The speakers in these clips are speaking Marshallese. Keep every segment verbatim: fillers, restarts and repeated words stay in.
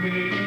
Thank you.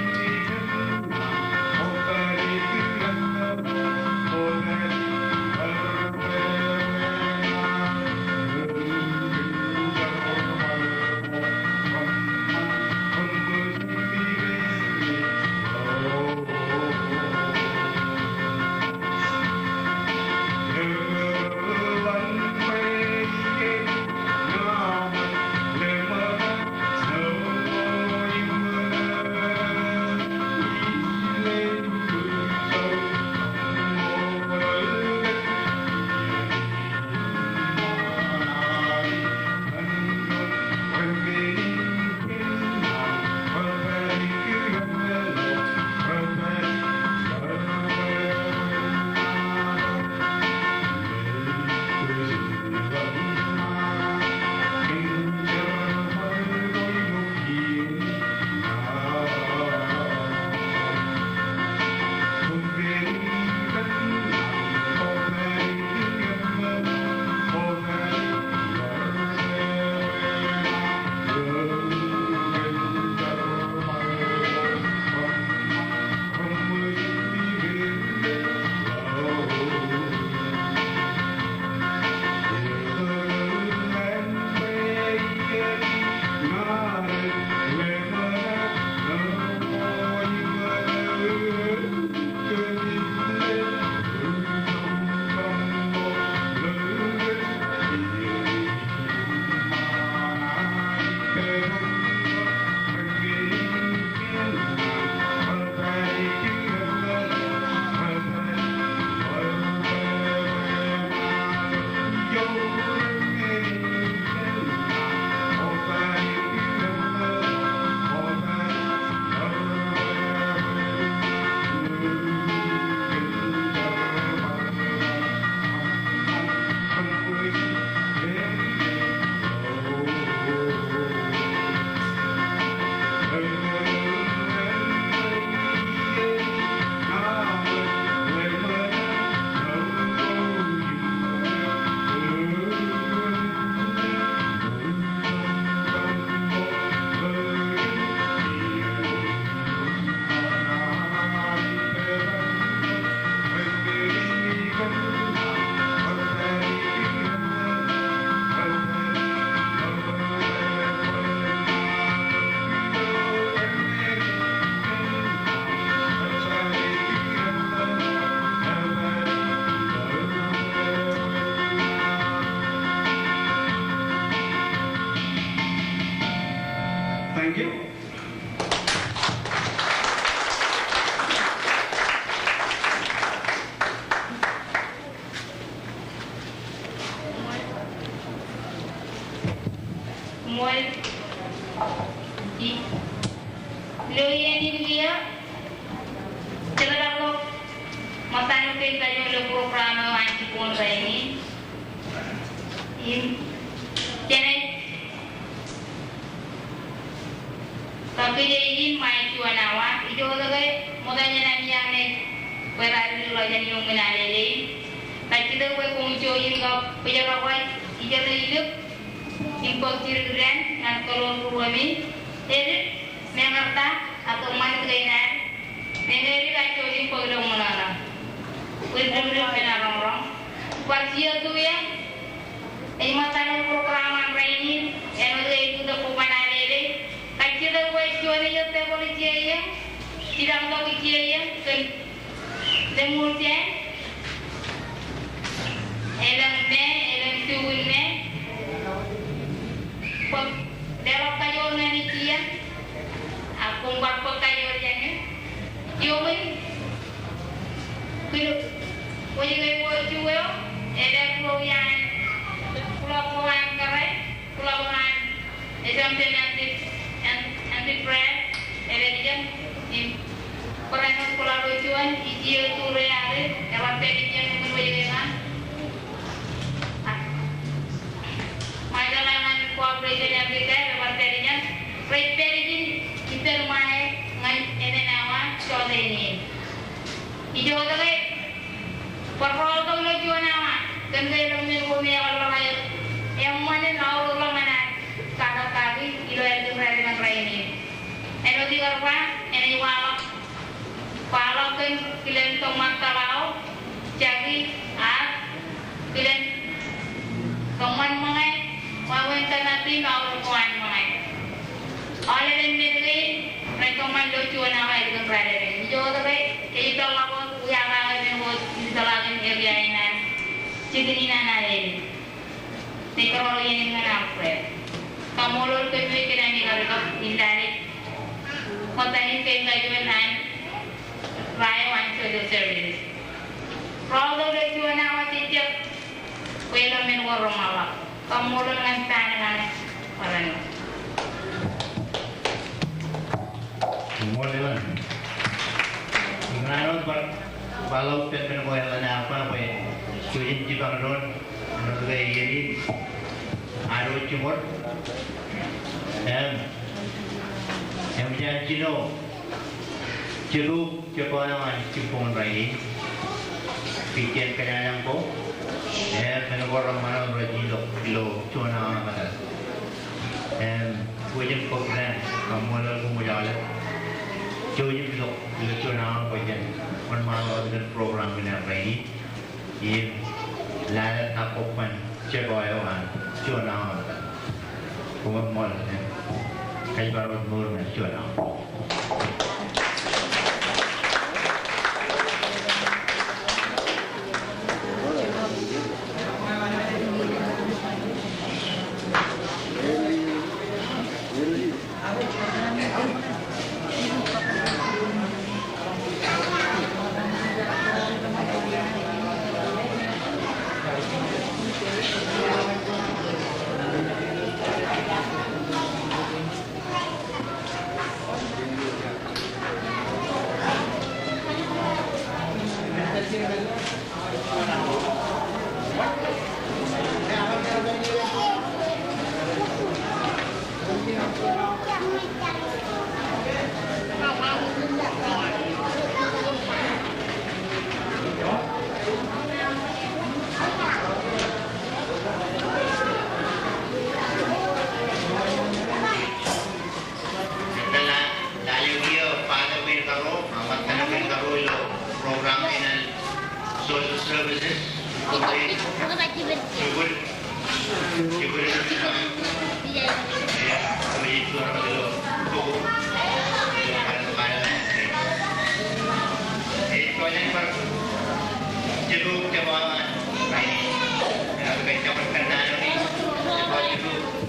Ṃool. Ilo iien in kiiō, jekdọọn ḷọk ṃōttan in kajoor ilo program eo an jibboñ rainin. Im jenaaj kab kōj ej in ṃae juon awa, ijoke ṃokta jān ami eañ naaj bwe raar ilo jān iuṃwin alele in. Kajjitōk bwe koṃ ijo in kab bōjrak waj ijeḷā ilōk im bōk jidik dān ñan kōḷoor būruemi. Edit, meñe rej ta, ak kōṃṃan kein ad. Meñe rej ta, kajjojo im bōk ilo ṃōṇōṇō. Bwidwidwid men roñroñ. Bar jijet tok ie. Ej ṃōttan eo program an rainin, āinwōt ke ej itok bwe ban alele. Kajjitōk bwe juon eo tebōḷ ijjien, jidañ tok ijjien, kōn Lemuul jān, elōñ me, elōñ tukun me. Bōk, leḷọk kajoor ñan ijjien, ak koṃ bar bōk kajoor jān e. Iuṃwin, kōn, kwōj ke wōj juon, elōñ ro iaan, kuḷab ko an kōrā. Kuḷab an, ejam jān Anti, An-, Anti Brad, epād ijeṇ, im, barāinwōt kuḷab ro juon, ij iiō ture aer, ebar pād ijeṇ, im wōj ke ñan. Ṃae jeḷā ñan cooperation Anti Brad, ebar pād ijeṇ, rej pād ijin, ippād ṃae, ñan emān awa, jota in. Ijo tok e, Bar rọọl tok ilo juon awa, kōn ke elōñ men ko me ekar ḷọk aer, eṃṃan in aorōk ḷọk ñan ad katak kaki ilo ālikin raelep in rainin. Āinwōt ikar ba, Kwaḷọk kōn kilen tōñṃan tōḷaḷ, jaki, ak kilen tōñṃan ṃōñā, wāween tōmak in aorōk ko an ṃōñā. Aolep men kein rej tōñṃan ilo juon awa ālikin raelep in. Ijo ke, ke ej peḷḷọk wōt, wia kake men ko ej peḷḷọk in area in an jikin in an alen. Ij kōrọọl iien in ñan aō prayer. Kaṃṃoolol kōmwōj kōn ami kar itok in lale ṃōttan in kein kajuon an ri-eo an social services. Rọọltok ilo juon awa jejjab bwe ilo men ko reṃaanḷọk. Kaṃṃoolol ñan Paanōk an barāinwōt. Kaṃṃoolol. Im ñan wōt bar, bar lo ippān men ko eḷap an ba bwe jouj im jipañ doon, āinwōt ke iien in ad wōj jiṃor. Im, im jen jino Jetōb jebwābwe an jibboñ in rainin. Kiiō jen kōjañjañ ko. Im men ko reṃṃan rej itok ilo juon awa ṃōttan. Im, jouj im kōkōṃṃan, kaṃṃoolol koṃ aolep. Jouj im itok ilo juon awa bwe jen wōnṃaanḷọk kōn program in rainin. Im lale tok kōn jebwābwe an juon awa. Koṃṃool, kōj bar wōnṃaanḷọk juon awa. Lale kiiō Father Peter Karo, Father Peter Karo ilo program in an social services. Jibwid, jibwid, jibwid. Ej kwōj bar jetōb jebwābwe an. Ej kwōj bar kōnnaan, ej kwōj bar jetōb.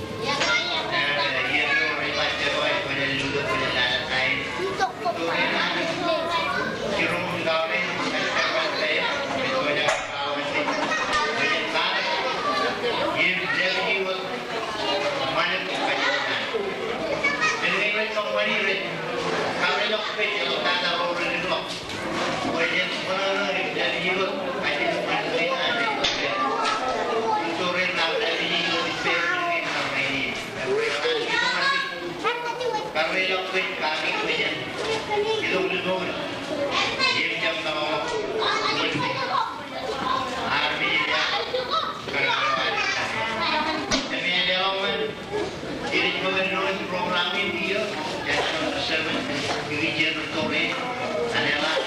Ij bōk kōn program in kiiō, jān social service, ikijjien rūtto rein, anō ḷọk,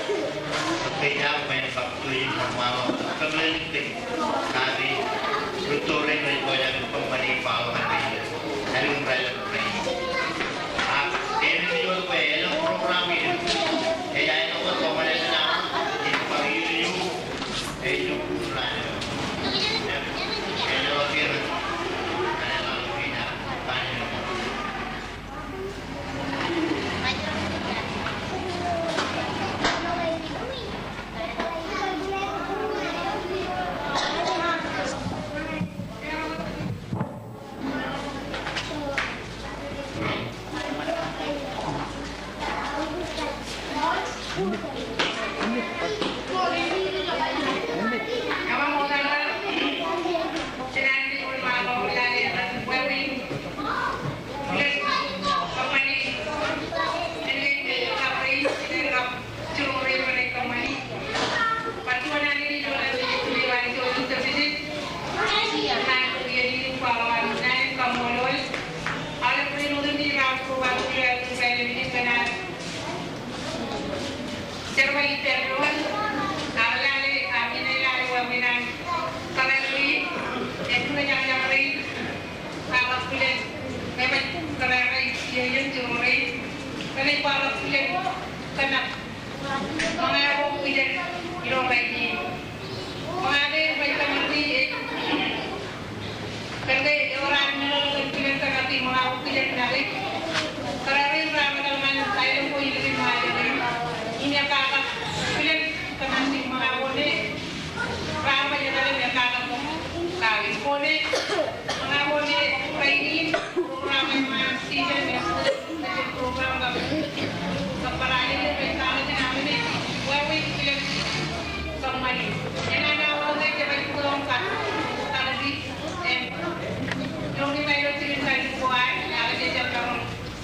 kōj jab kōn kab jouj im wōnṃaanḷọk, kōmeḷeḷe kōj, kab rūtto rein rej pojak in kōṃṃani baḷọk an rej, ālikin raelep rein. Ak, eṃṃan wōt bwe elōñ program in, ej aetok wōt kōṃṃane ṇa, ij bar ilju, Ej kwaḷọk kilen kōnak ṃōñā ko kijen ilo rainin. Ṃōñā ke ej kōnakti ej kōn ke ewōr an meḷeḷe kōn kilen kōnakti ṃōñā ko kijen kōnakti. Kōrā rein raar etal ñan aelōñ ko ilikin Ṃajeḷ im ekkatak kilen kōnakti ṃōñā ko ṇe raar ṃōj etal im ekkatak kake ko ṇe ṃōñā ko ṇe rainin. Program eo ṃōñā season eo. Program kab kōṃṃan eo ej wāween kilen kōṃṃani. Enaaj wōt ej jab bōk kōṃṃani. Im joñan ilo jikin kain ko ad, ak ej jab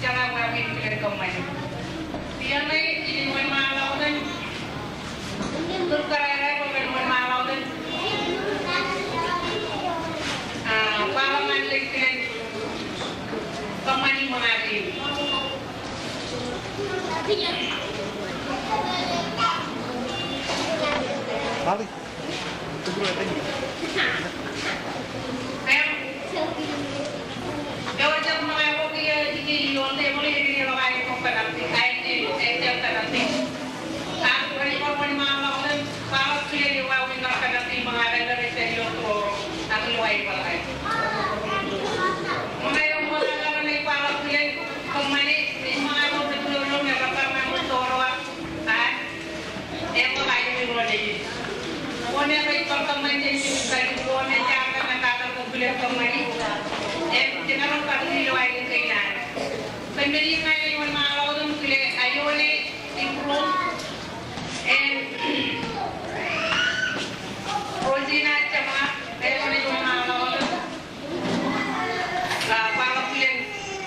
jeḷā wāween kilen kōṃṃani. Ijeṇe ij wōnṃaanḷọk wōt im Ak ren bar wōnṃaanḷọk wōt im kwaḷọk kilen eo wāween kar kōnakti ṃōñā ko ṇe rej pād ilo tōre ak ilo aer bar aer. Ṃōñā eo ṃōñā ko ṇe ej kwaḷọk kilen kōṃṃani, ej ṃōñā ko ṇe ilo ro me rej bar ṃōñā ilo tōre ak aer. Eo ej ṃōñā eo ej ro nejin. Ko ṇe rej bar kōṃṃan jān jikin kain ko ṇe jaar kōn ekkatak ko kilen kōṃṃani. Im jemaroñ kar ilo aer kein ad. Kōn men in ña ij wōnṃaanḷọk wōt im kile aio ṇe Ibru. Im Rosina Jama, eo ṇe ij wōnṃaanḷọk wōt im, ah, kwaḷọk kilen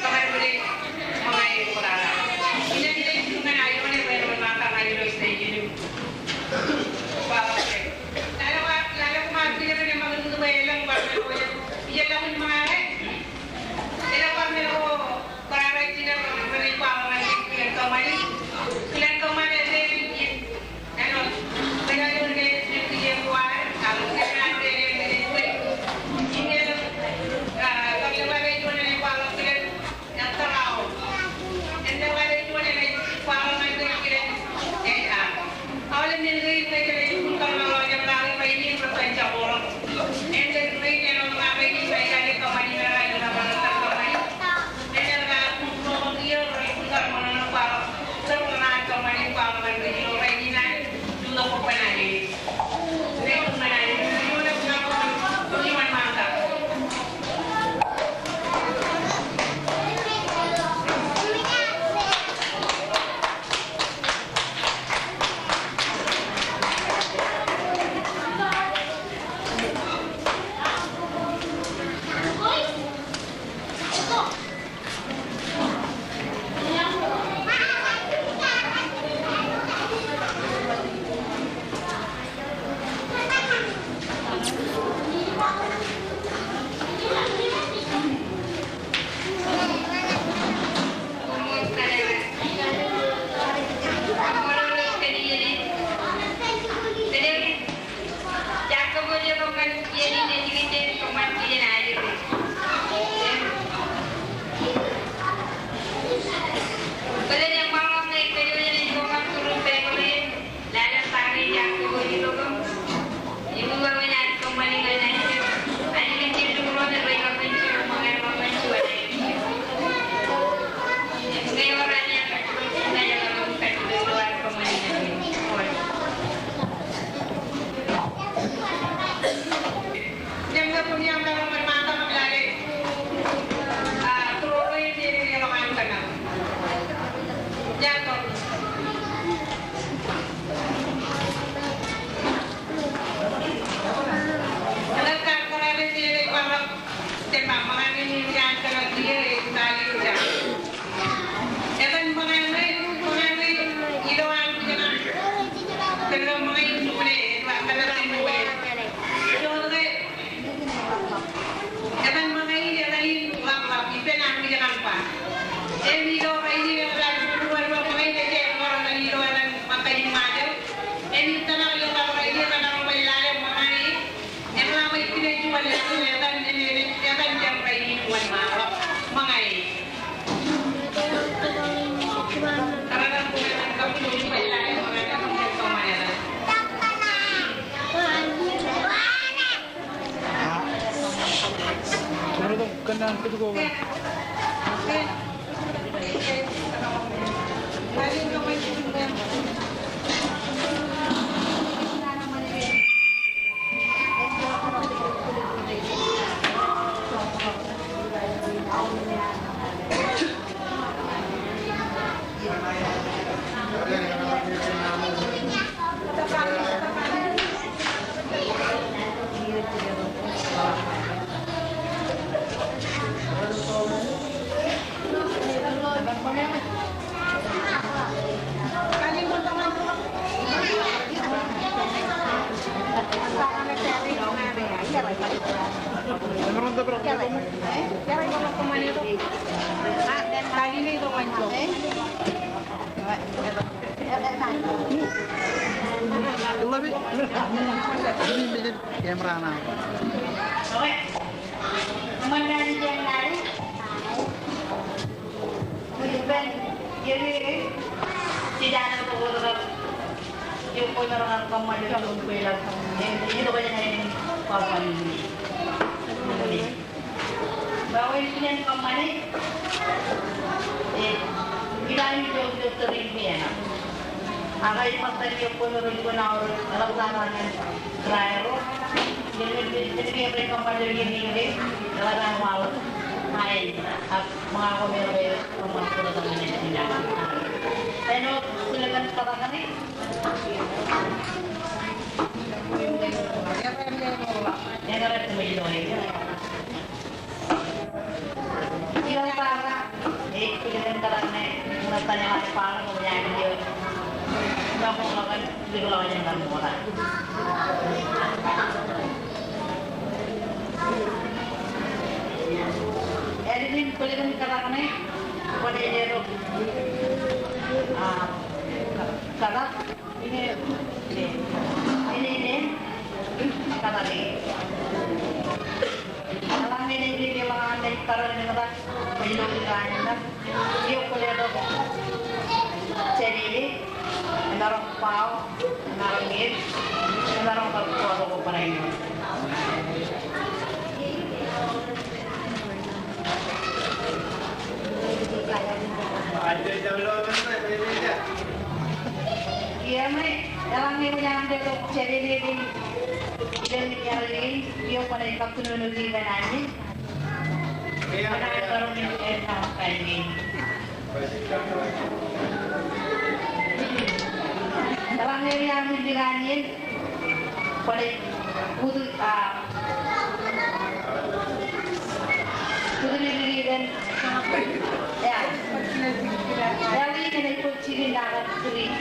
kōṃṃani ṃōñā eo ej kōrā. Ij kile ñan aio ṇe bwe en wōnṃaanḷọk ñan ilo stage in im kwaḷọk kilen. Lale wa, lale koṃ ar kilen ñan ṃōñā ṇe bwe elōñ bar meḷeḷe. Ij lale wōt ṃōñā ṇe. Elōñ bar meḷeḷe. Kōrā rej jino rej kwaḷọk ñan kilen kōṃṃani. Kilen kōṃṃani Camera ṇe. Bwe wōn kilen kōṃṃane, e, ilo an ijo ijo tōre in kiiō ṇe. Ak ij ṃōttan iọkwe ro rej kōṇaan ro eḷaptata ñan kōrā ro. Jen, jen, jen kōṃṃane ilo iien in ke eḷap an waḷọk aer ak ṃōñā ko me rej kōṃṃan kōrā ro ñan ijin. Āinwōt bwilōñ in kōtak ṇe. Eñin ej tōmak ilo e. Ilo baba, ej bwilōñ in kōtak ṇe, ṃōttan eḷap baba ko ej aṃ iiō. Ṃōk ḷọk kōn, ḷọk kōn ṃōttan. Ālikin bwilōñ in kōtak ṇe, kwōn letok, a, kōtak. Ine, ine, ine, kōtak e. Eḷaññe ej lelōñ an ej tarrin eñtak, ilo ilo an eñtak, iọkwe letok jālele, emaroñ bao, emaroñ eb, emaroñ kab koto ko barāinwōt. Kiiō ṇe, eḷaññe kwōj aṃ letok jālele in, ilo iien in, iọkwe ṇe kab kōnono kōn an in. Kōn an in. Eḷaññe ri aṃ in dik an in, kwōnaaj utu, a, utu ri ri ren. Ea. Ea, ri ren ej bōk jikin ṇa kab turi. Ej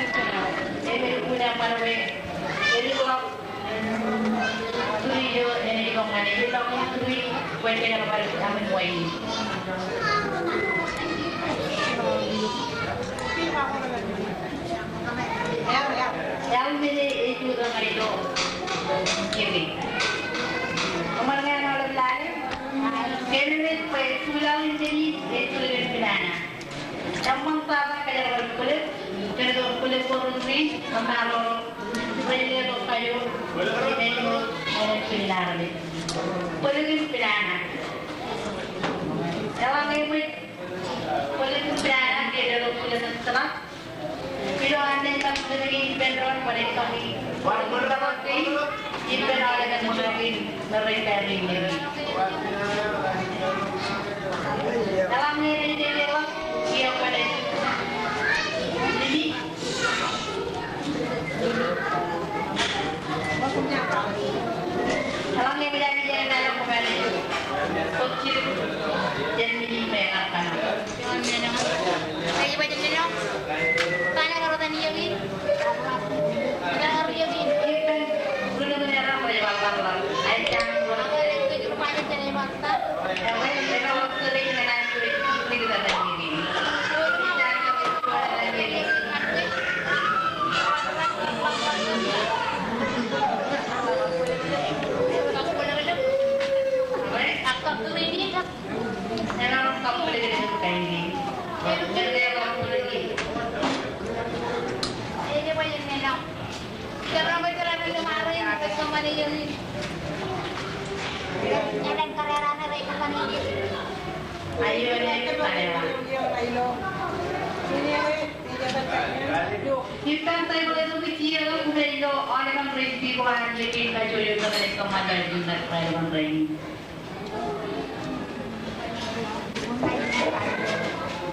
bōk jikin ṇa kab turi. Turi ijo enaaj kōṃṃane, ilo turi, bwe jen bar aṃ in wain. Eḷaññe ej jutak ñan ilo kiki. Kōṃṃan ñan aolep lale. Kōmij bwe jutak in jān in, ej jutak in pinana. Eṃṃan tata kōjro bar bōlōk, kōjro bar bōlōk ko ri, eṃṃan ro, rej letok kajoor, rej letok, rej letok pinana. Bōlōk in pinana. Eḷaññe eṃōj bōlōk in pinana, ke letok bōlōk in tōmak. Ilo an ej kab bōlōk in ippān doon, bwe rej kab ippān aolepen bōlōk in. Ṃōrre kari neri. Eḷaññe ej lelōñ, iọkwe ṇe. Limi. Eḷaññe ej lelōñ, ej lelōñ, bwe ej bōk jidik jān limi me eḷap kaṇe. Ej bwe jen lelōñ. Kōṇaan kar etan iiō in. Kōṇaan kar iiō in. Ippān ri lōñ in eran rej bar ḷapḷap. Ak ej kōjro bwe jen ej bar ḷapḷap. Ippaṃ taiṃool eo kiiō, koṃ ilo aolepen rej ti ko an iien kein kajoor eo kōmij kōṃṃan ilo aolepen rainin.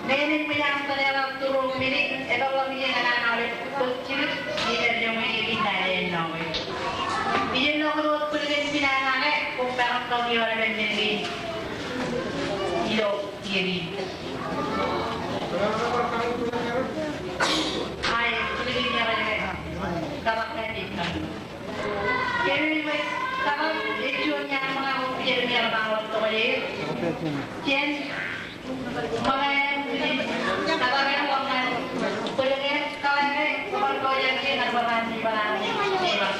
Menin ṃōj an tōn eḷap tūruk minit, epeḷḷọk iien an aolep bōk jidik, iien eoon eo ej naan āinwōt. Iien eo ej wōt bōlen pinana ke, koṃ maroñ tok ioon aolepen men kein ilo iien in. Ai, bōlen iien in ke, katak ke ej naan. Kōmij katak ej juon iaan ṃōñā ko kiiō me eḷap aō tok ḷe. Jān ṃōñā in, katak in ḷọk ñan bōlen in katak in, bar pojak in, bar pojak in, bar pojak in, bar pojak in, bar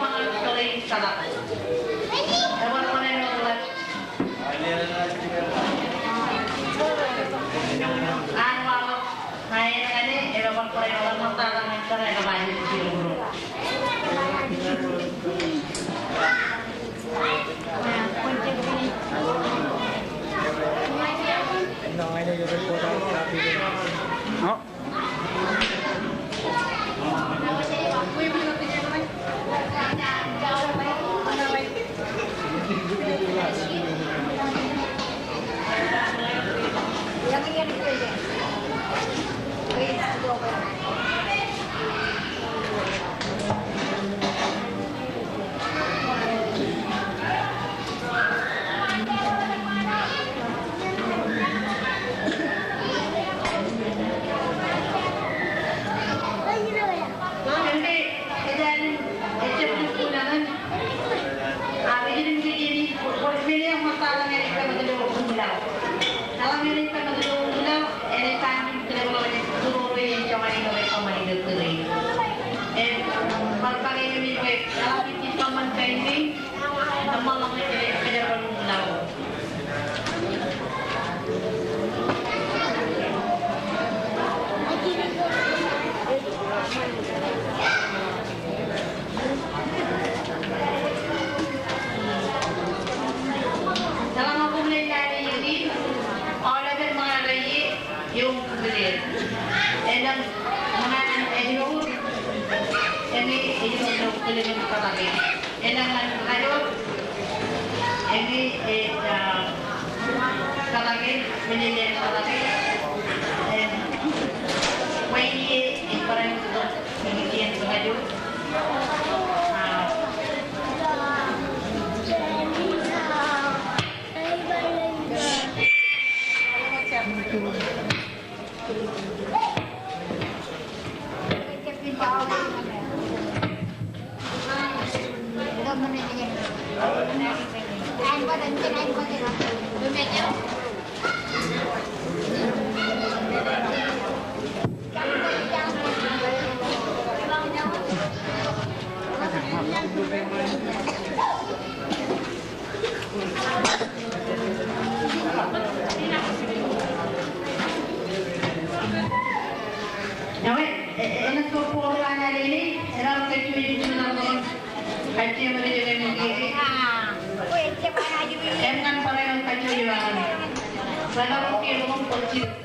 ṃōñā in katak. Bar pojak in, bar pojak in. Eḷaññe koṃ lale ṃōñā ro ie, eoon kūrlel. Elōñ ṃōñā eo ej ilo, eñin ej ilo kōlōk in katak in. Elōñ ñan kajoor, eñin ej, ah, katak in, meḷeḷe in katak in. Im, bwe ie ej barāinwōt tok, eñin ej kajoor. Ah. Ñe, e, e, enaaj bōk bọọḷ eo an ālikin, enaaj kajjojo juon eo, kajjojo juon eo, kajjojo juon eo. Im ñan barāinwōt kajjojo eo an. Barāinwōt kiiō ḷọk bọọḷ eo.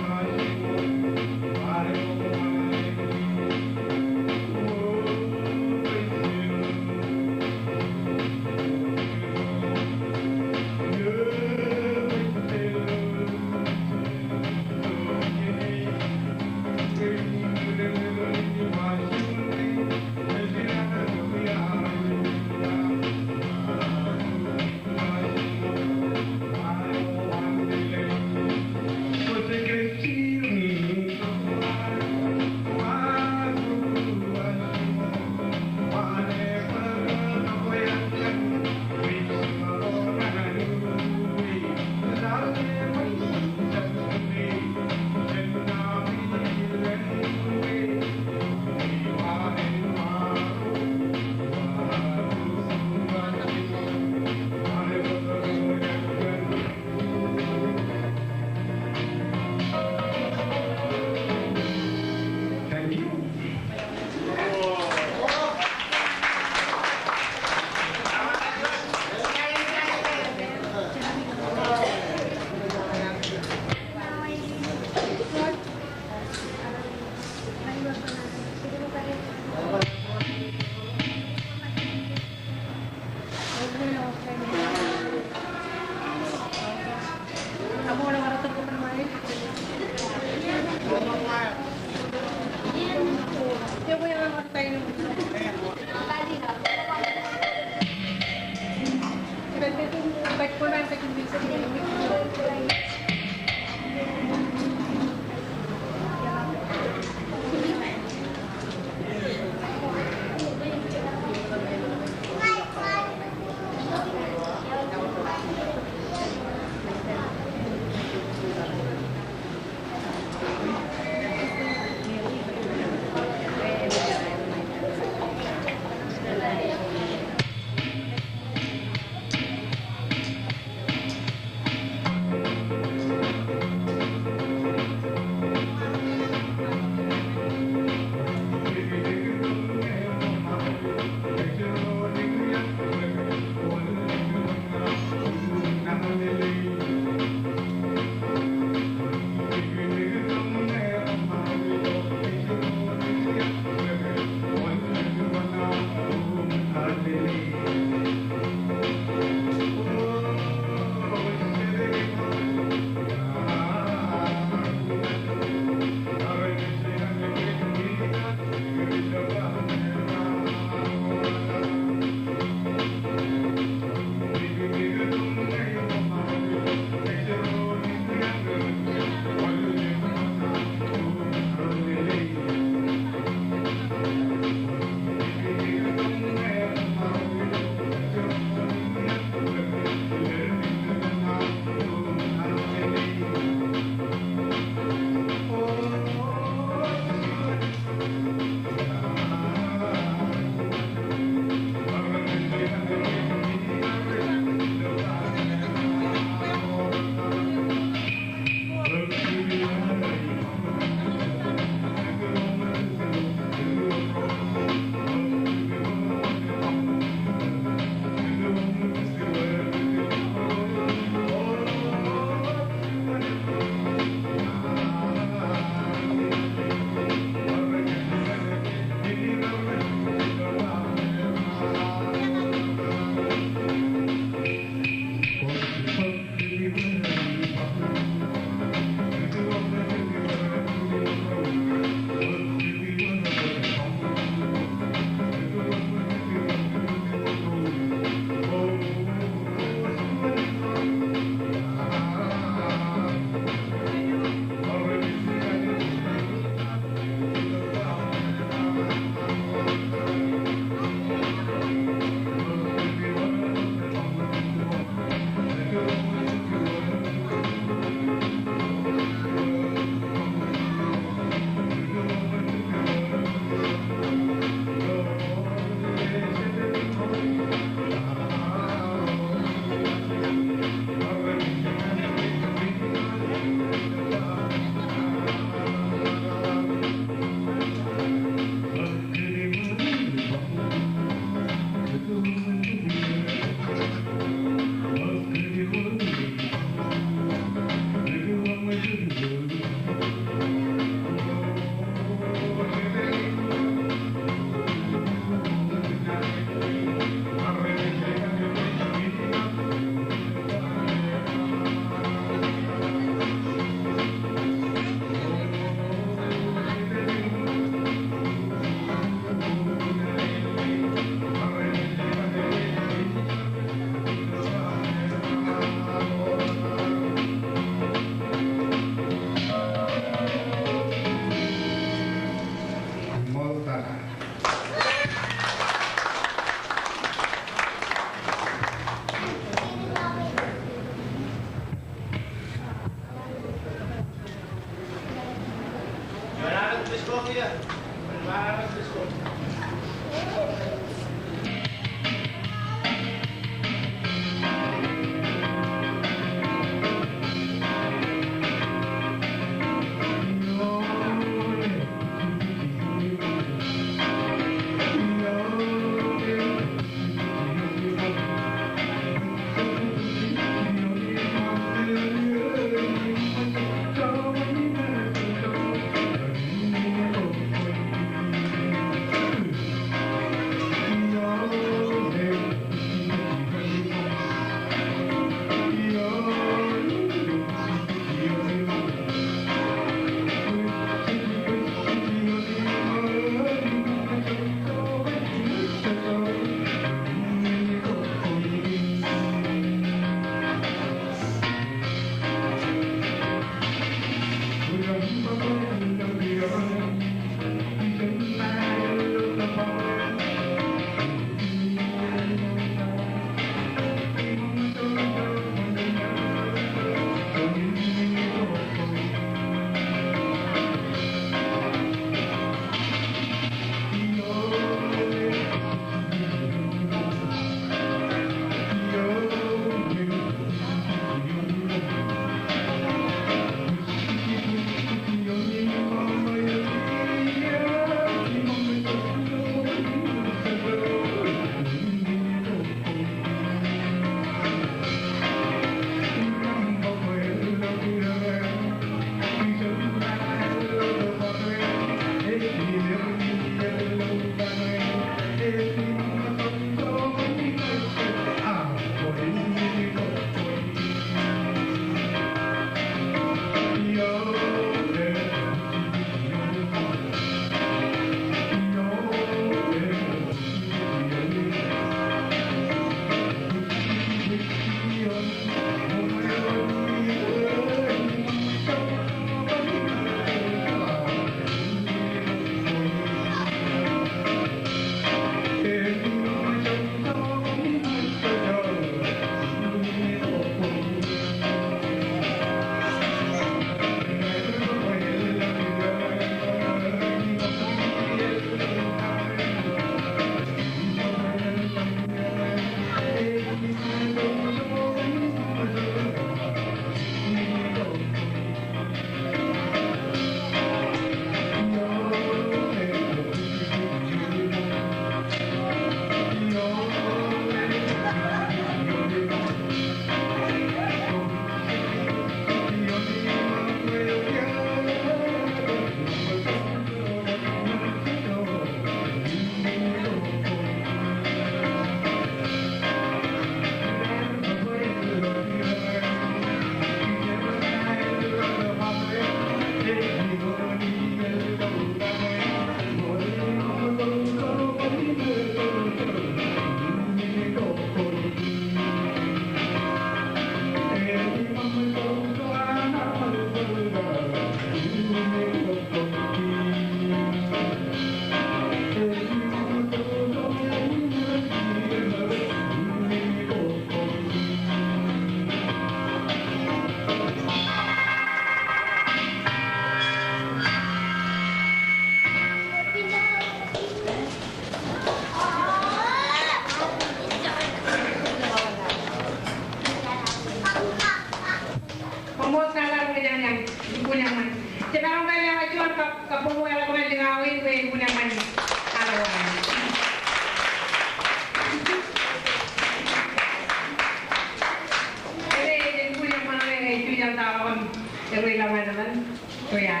Ko ia.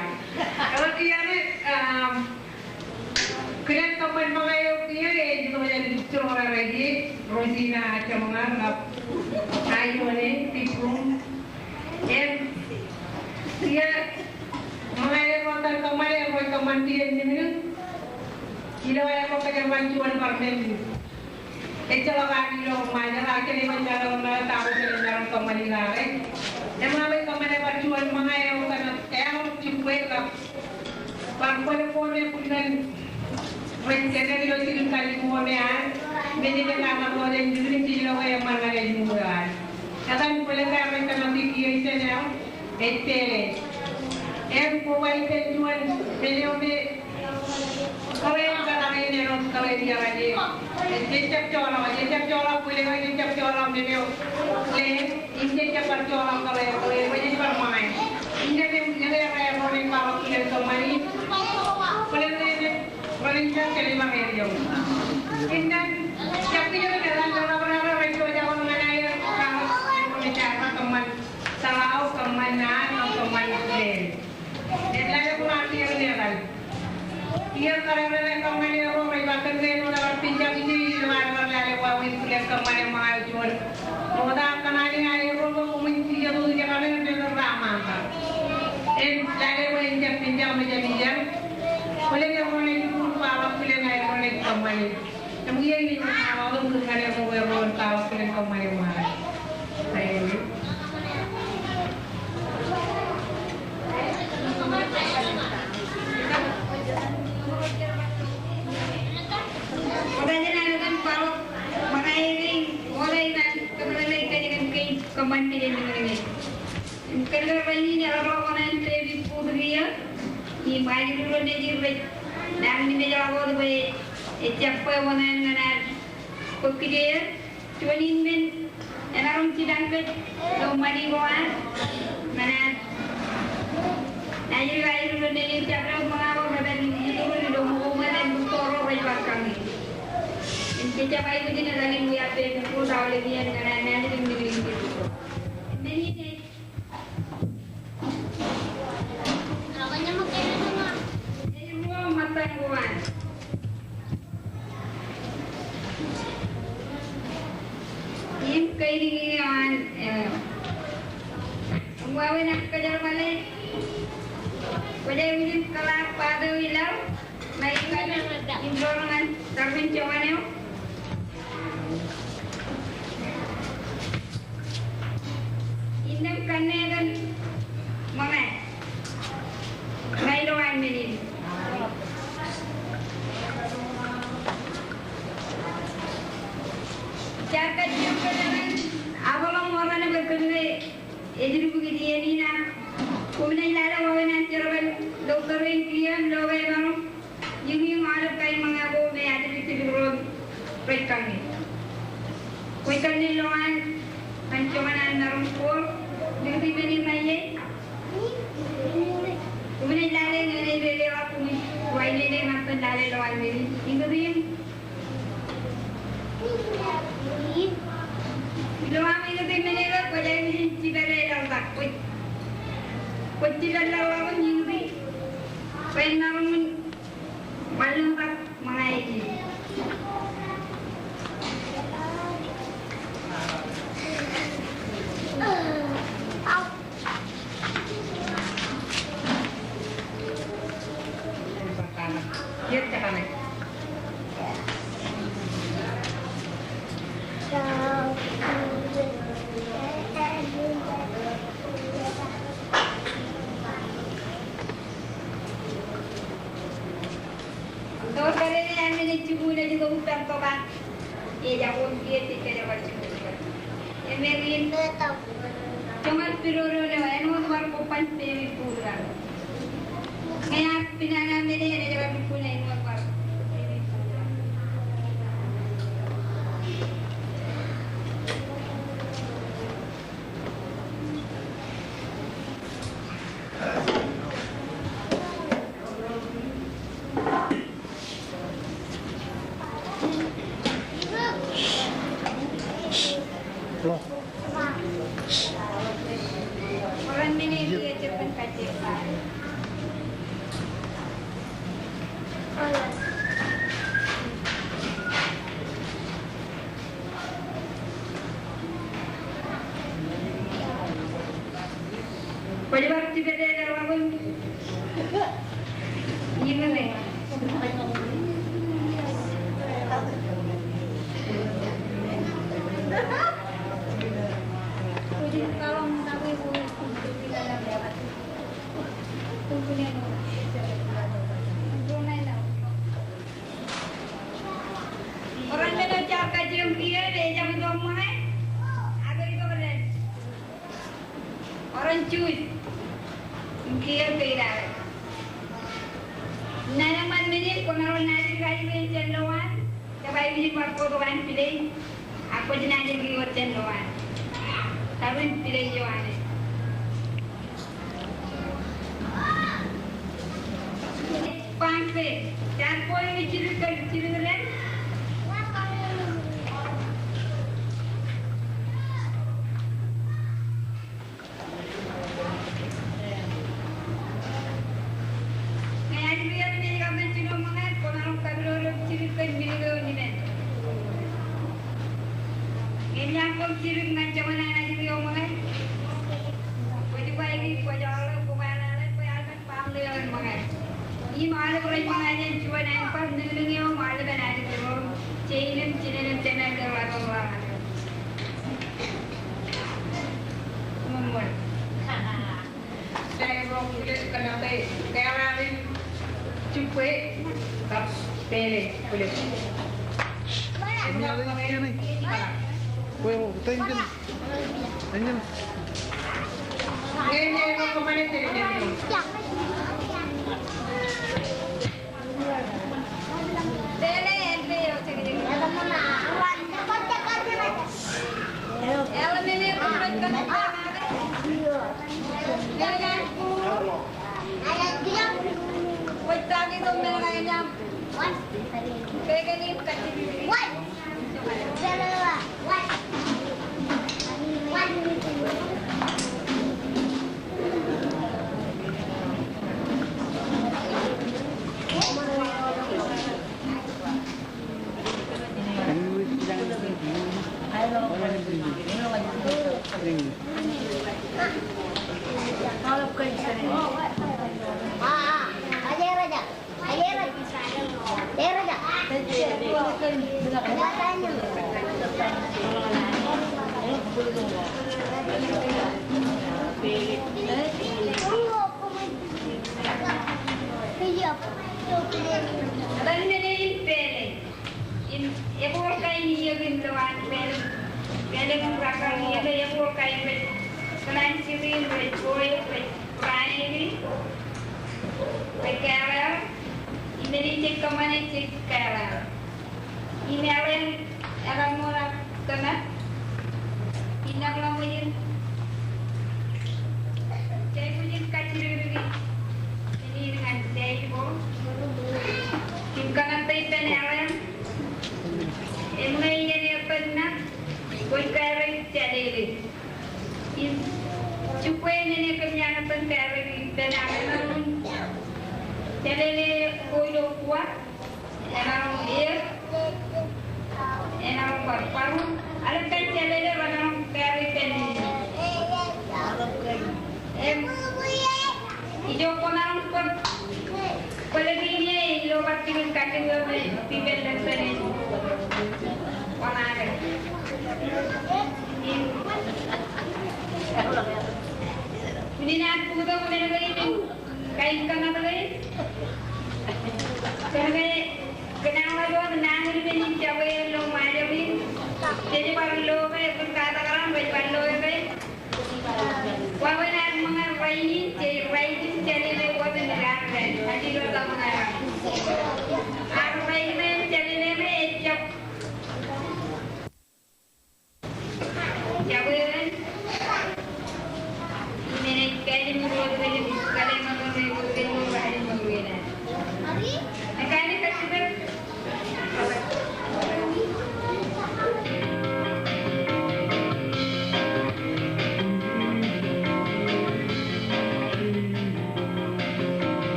Eḷaññe kiiō, um, kilen kōṃṃan ṃōñā eo kiiō, ej itok jān Jibroñrāraiki, Rosina Jemñar, kab Aione Pibrum. Im kiiō ṃōñā eo rej kōṃṃane, rej kōṃṃan iien niñniñ. Ilo aer bar kōjerbal juon bar men. Ejjeḷọk an ilo Ṃajeḷ, ak kōn ej bar jeḷā ṃōñā eo ta eo ej kōṃṃani kake. Im rej kōṃṃane bar juon ṃōñā eo kōn eaḷ jibwe kab bar kwōle kōm e bwe ren rej kōttar ilo jikin kalimjuon eo an. Men in ej kōttar ilo jikin kalimjuon eo an. Etan kwōle kōm e rej kōttar ilo jikin kalimjuon eo an. Ej pele. Im koba ippān juon men eo me kōrā in kōttar in āinwōt kōrā in iar ej. Ejjab joḷọk, ejjab joḷọk, kwōle eo ejjab joḷọk men eo. Leen, im ejjab bar joḷọk kōrā eo, kōrā eo ej bar ṃōñā. Innām eñin eo rej bar bar ṃōñā ilo kilen kōṃṃani. Kwōle eo ej bar ṃōñā ilo kilen kōṃṃani. Innām jab kiiō rej bar bar rej joḷọk ñan aer rej bar kōṃṃan. Tōḷaḷ kōṃṃan naan, kōṃṃan leen. Ej lale kōn aer ien etan. Iien kōrā eo rej kōṃṃane ro rej ba kōn leen eo rej bar pinjak ije ilo ad bar lale wāween kilen kōṃṃane ṃōñā eo juon. Ṃokta kōṇaan in aer ro bwe koṃwin ijo ijo kōṇaan in rej bar ba ṃaantak. Im lale bwe en jab pinjak mejaṃ ijeḷ. Kwōle eo rej bar ba kilen aer ro rej kōṃṃane. Im iien in ej ba ḷọk ñan ro rej kōṃṃane ṃōñā. Im kōn ke rainin eḷap ḷọk ñan David Booth kiiō, im ajri ro nejin rej nañinmej ḷọk wōt bwe ejjab bwe wōt ñan ad bōk kijeer. Juon in men emaroñ jipañ kōj ilo ṃani ko ad ñan ad. Najri, ajri ro nejin jab wōt ṃōñā ko rej pād ilo ṃōko ṃōttan bukto ro rej bar kañin. Im jejjab aikuj in etal in wia David Booth aolep iien ñan ad najri im men in. Men in ej Im kailikin eo an, eh, im wāween aō kōjerbale, kwōj aikuj in kōḷaak baato ilo ṃae in, im bar ñan tarrin joñan eo. Innām kanne kōn ṃōñā. Ṃae ilo aer men in. Jaar kajjioñ kōjeañ aolep ṃōñā ṇe bwe kōn ke ej lukkuun iien in ak koṃ naaj lale wāween an jerbal ilo tōre in kiiō im lo ke emaroñ iñiiñ aolep kain ṃōñā ko me ajri tipik ro rej kañin. Kwōj kañin lowaan ñan joñan an maroñ ko likūti men in ṇe ie. Koṃ naaj lale ñan ej lelōñ ak koṃij wāween ṇe ṃōttan lale lowaan men in. Ikūti im Ilo aṃ ikūti men eo kwōj aikuj in jipale laḷtak, kwōj, kwōj jipale laḷtak in ikūti. Bwe en maroñ in wanlōñtak ṃōñā eo. Tok kōrā in ej jikuuḷ ej itok ippān tōpar. Ej ak wōt kiiō ej kōjerbal jikuuḷ. Im eñin joñan pidodo eo āinwōt bar kobban peiṃ in kuuḷ kaṇ. Ñe ear piṇaṇa men eo enaaj kar lukkuun āinwōt bar peiṃ in kuuḷ kaṇ. Kwōj bar tipdikdik ḷọk im iṃōde. Oran men eo jaar kajjioñ kiiō, ejjab itok ṃōñā, ak ej itok dān. Oran juice im kiiō peid eo. Naan eo ṃōk men in, kwōmaroñ naajdik ajri eo jān lowaan, kab aikuj in bar bōktok an pilej, ak kwōj naajdik ioon jān lowaan. Tar in pilej eo an. Baaṃle, jaar bwe jidik kōn jidik dān. Ñe ajri eo ej kab men jino ṃōñā, kwōmaroñ kapidodo jidik kōn milik eo nimen. Ñe eṃōj aṃ bōk jidik ñan joñan an ajri eo ṃōñā, kwōj kwaiki, kwōj aolep, kwōj kwaḷọk, kwōj aolep baaṃle eo ṃōñā. Im aolep rej ṃōñā jān juon aer bar, nōñnōñ eo im aolepen ajri ro, jein im jinen im jeman ro, ḷatok ḷọk. Ṃōṃōl. Ilo kōnono, kōnono, kōnono, Jibwe kab Pele, bwilōñ. Etan men in Pele. Im, eboḷ kain iiōk in lowaan Pele. Pele im rakkar iiōk, eboḷ kain rej kōḷaanjikin, rej bōk, rej kōḷaanjikin, rej kōḷaanjikin. Im men in jej kōṃṃane jej kōḷaanjikin. Im eḷaññe ekar ṃool aō kōmat, innām ḷọk ṃōjin. Jej aikuj in kajjidikdik men in ñan table. Im kōmat ippān eḷaññe, im ñe iien eoon ṇa, kwōj kōrā jālele. Im jibwe men eo kōm jañin kōrā ippān eḷaññe, jālele ko ilo kua. Emaroñ er, emaroñ bar bōro, aolep kain jālele remaroñ kōrā ippān. Im, ijo kwōmaroñ bōk, bōk ilo bar tikin kajjitōk eo me pipel lōñ tōne. Kwōmaroñ. Im, unin an bōktok men kein in. Kain kōmat kein. Kōn ke kōn aṃ ḷọk wōt nañinmej in jabwe ilo Ṃajeḷ in. Jej bar lo ke, kōn katak raṇ rej bar lo ke. Wāween ad ṃōñā rainin, jej rainin jālele wōt im raṇ raṇ. Ajri ro ta ṃōñā raṇ. Ad rainin jālele me ejjab.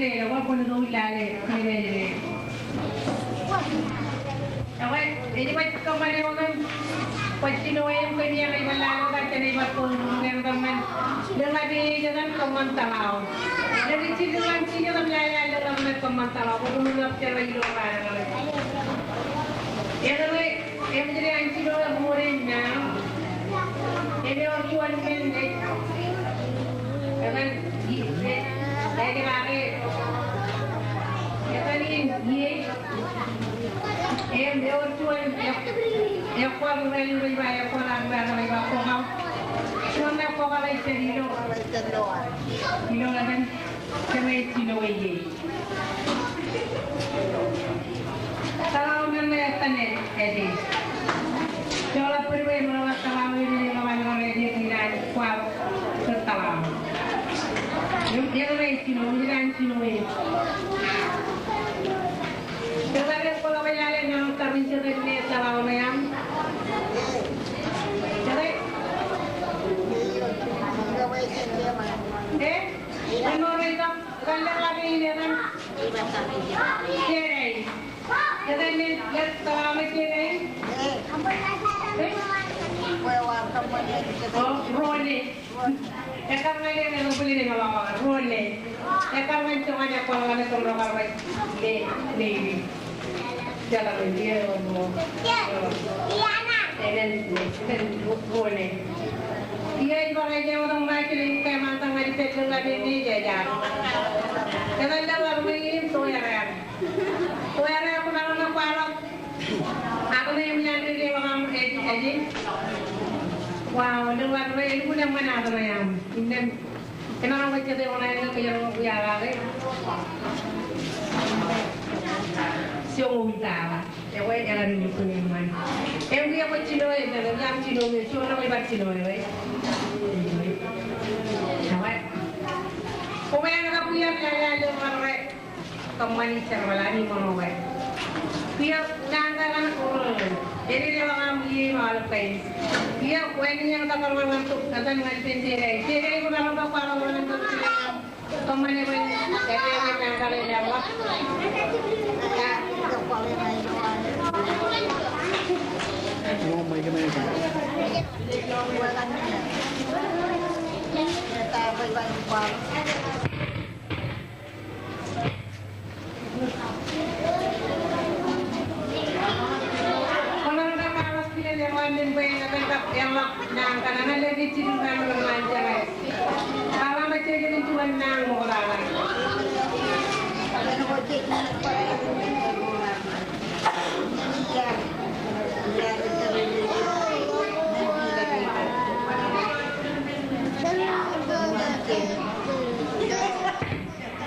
Ejirel, ekwe kwōn ito lale, ejirel. Ekwe, ej baj kōṃṃane wōt im baj jino e im kōmij lale bar jān ej bar bōk ṃōk eṇ kōṃṃan. Lōñḷap e ej etan kōṃṃan tōḷaḷ. Ej jilkinḷọk jijet im lale lōñḷap ṇe kōṃṃan tōḷaḷ. Bwe koṃwin ḷap jeḷā ilo raan ṇe. Ekwe, Im jide an jino eo ṃool in naan. Im ewōr juon men ej, etan, ej, ej kake, etan in ie. Im ewōr juon, e, ekwōḷ ro rej ba, ekwōḷ ro rej ba, ekwōḷ ro rej ba, kwōkaḷ. Juon ṇe kwōkaḷ ej jān ilo. Ilo etan. Kōmij jino ie. Tōḷaḷ men ṇe etan ej. Joḷọk bōd bwe eṃōṇōṇō tōḷaḷ eo ej ḷọk an rej ej ilo an kwaḷọk tōḷaḷ. Im kōmij jino, kōmij jino ie. Kōmij jino ie tōḷaḷ ṇe aṃ. Jete? Eh? Āinwōt rej itok, etan lōñḷap e in etan. Jerry. Etan ej, ej tōḷaḷ ṇe Jerry. Eh? O, Rone. Ekkar ñan etan, etan bōlen etan ḷọk, Rone. Ekkar ñan joñan ekwōḷ eo an etan ro kar ba, ne, ne. Jala men ie eo mo. Amen. Amen. Ro-, rone. Ie ej barāinwōt ṃae kile eo kōṃṃan ta ñan ippaṃ lōñḷap e ije ja. Etan lōñḷap e im toereak. Toereak ko maroñ ṇe kwaḷọk. Ak ṇe im ñan ri ri ḷọk aṃ ej, ej. Wow, lōñḷap e elukkuun eṃṃan ak ṇe aṃ. Innām. Emaroñ ke jete oṇāān ke kōjro ṃōk wiaḷ kake. Joñoul taḷa. Ekwe eḷap lukkuun eṃṃan. Im kiiō kwōj jino e, im kiiō aṃ jino e, juon eo ej bar jino e, right? Ekwe. Koṃ enaaj kiiō lale lōñḷap e. Kōṃṃani jerbal an iṃōṇō eo. Kiiō naan kaṇ, ededeḷọk aṃ ie im aolep kain. Kiiō wāween in kōttar ñan tok, kōttar ñan pen Jerry. Jerry, kwōmaroñ ke kwaḷọk ñan tok. Kōṃṃane bwe ededeḷọk naan kaṇ eḷap. Kwōmaroñ kar kaḷọk kilen eḷap men bwe eḷap, eḷap naan kaṇ, eḷap ej jidik naan ro ñan jeḷā. Kaḷa ṃōj jān juon naan ṃoktata.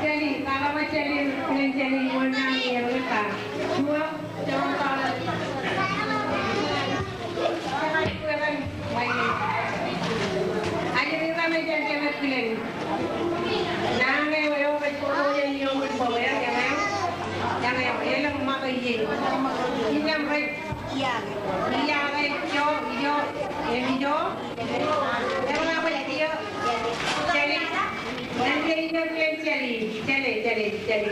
Jāli, kaḷa ṃōj jāli, kilen jāli, wōn naan eo eḷap. Juon, juon kaḷa. Aje ri raṇe jān jemed kilen. Naan eo, eo rej kōṃṃan jān ioon bōk eo, eñeo. Eñeo, elōñ ṃakūtkūt. Innām rej iiaake ijo, ijo, im ijo. Eḷap eo, jāli. Jān jāli, jāli, jāli, jāli, jāli.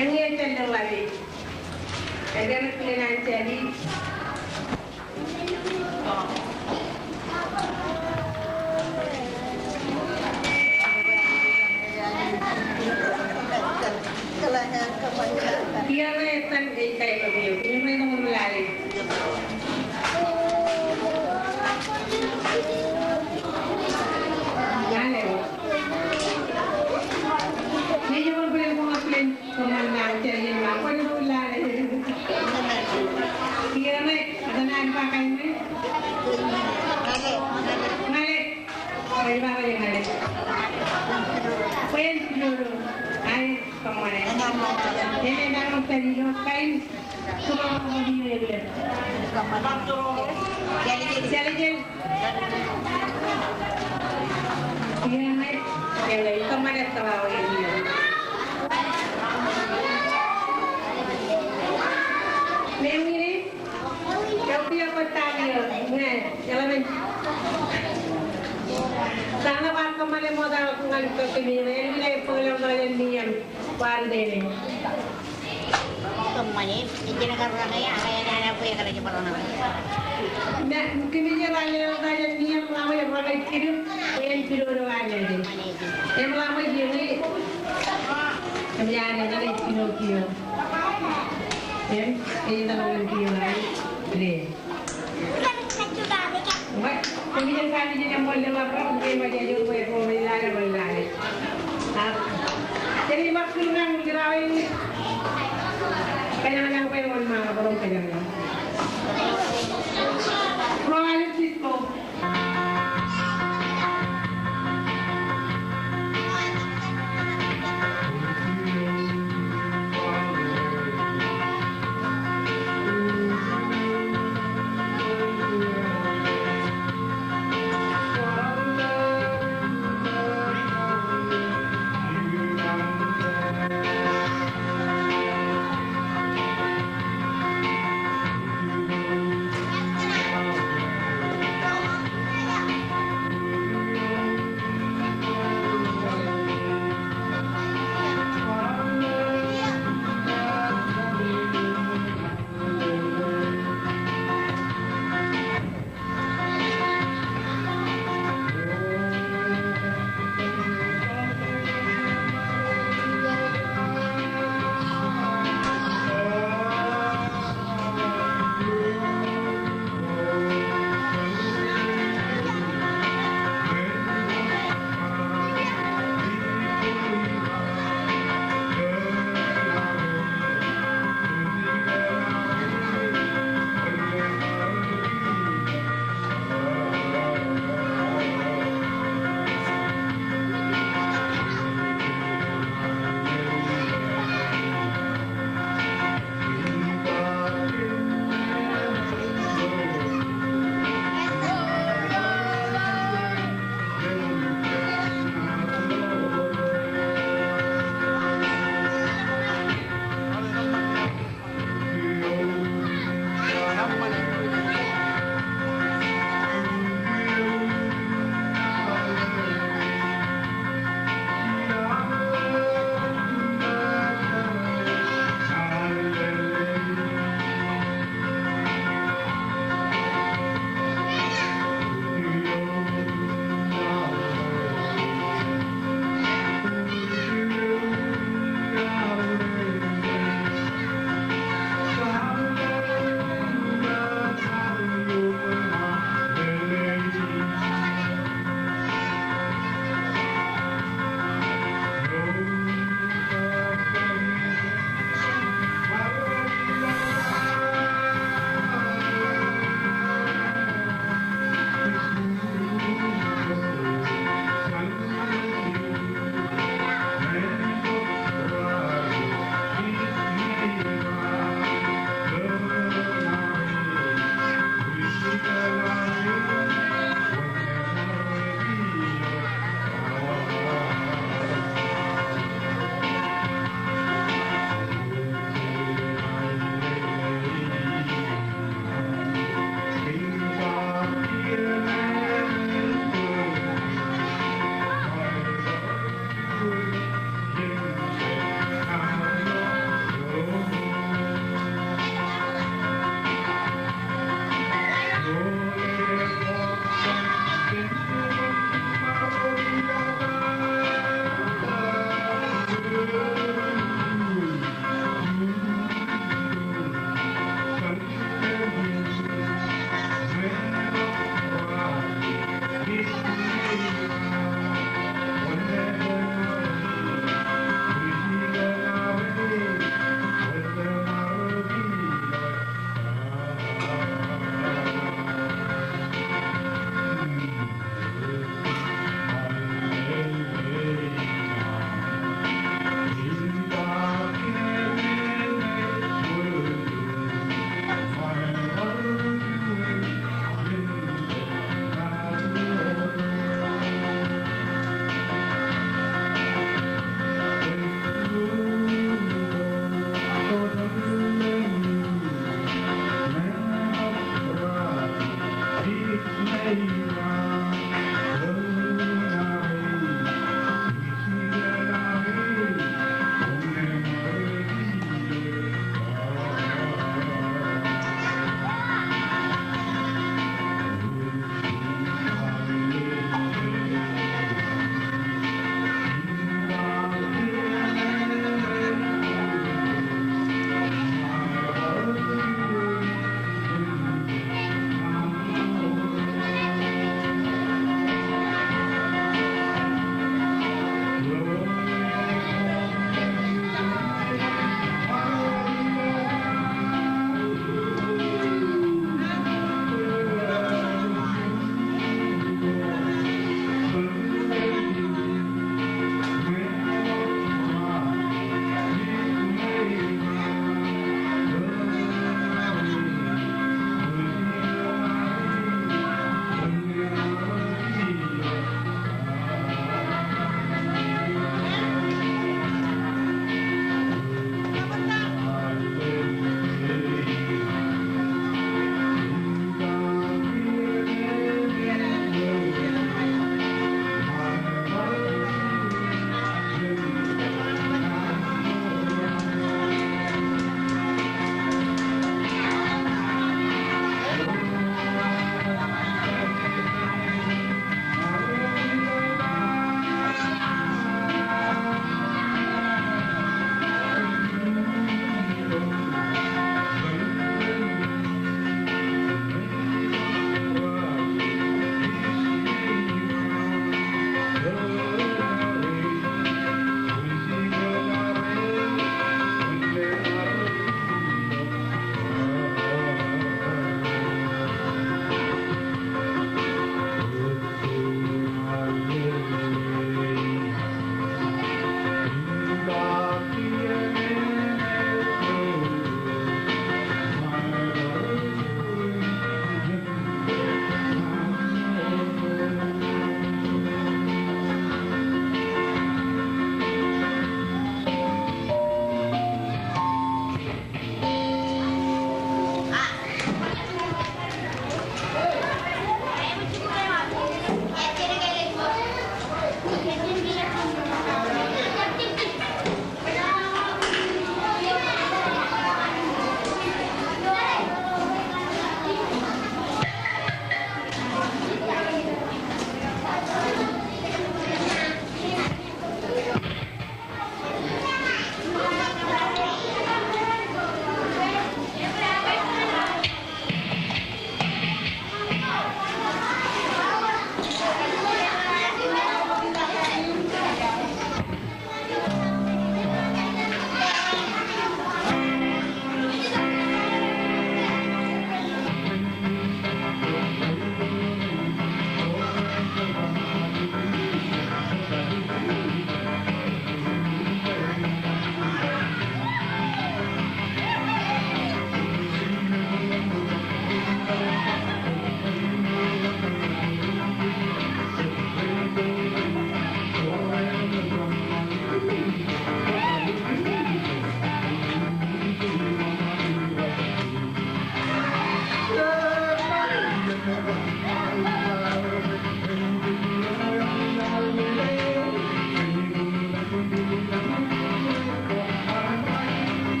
Eñeo jān ḷap eo. Eñeo jān ḷap eo. Kōṃṃane, ejjeḷọk kar raṇe, ak enañin bwe ekar jab raṇe. Ṇa, kōmij raṇe, raṇe, ñan ḷap eo, raṇe jidik, en pidodo ane. Im ḷap eo, eñeo. Im ej jino kiiō. Im, ej jino kiiō, ṇe.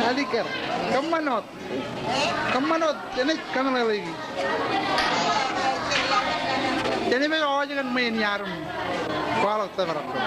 Alikkar. Kōṃṃan wōt. Kōṃṃan wōt, jenaaj kōmeḷeḷeiki. Jenaaj ṃōj eo kōn ṃweiin iaad im kwaḷọk tōprak ko.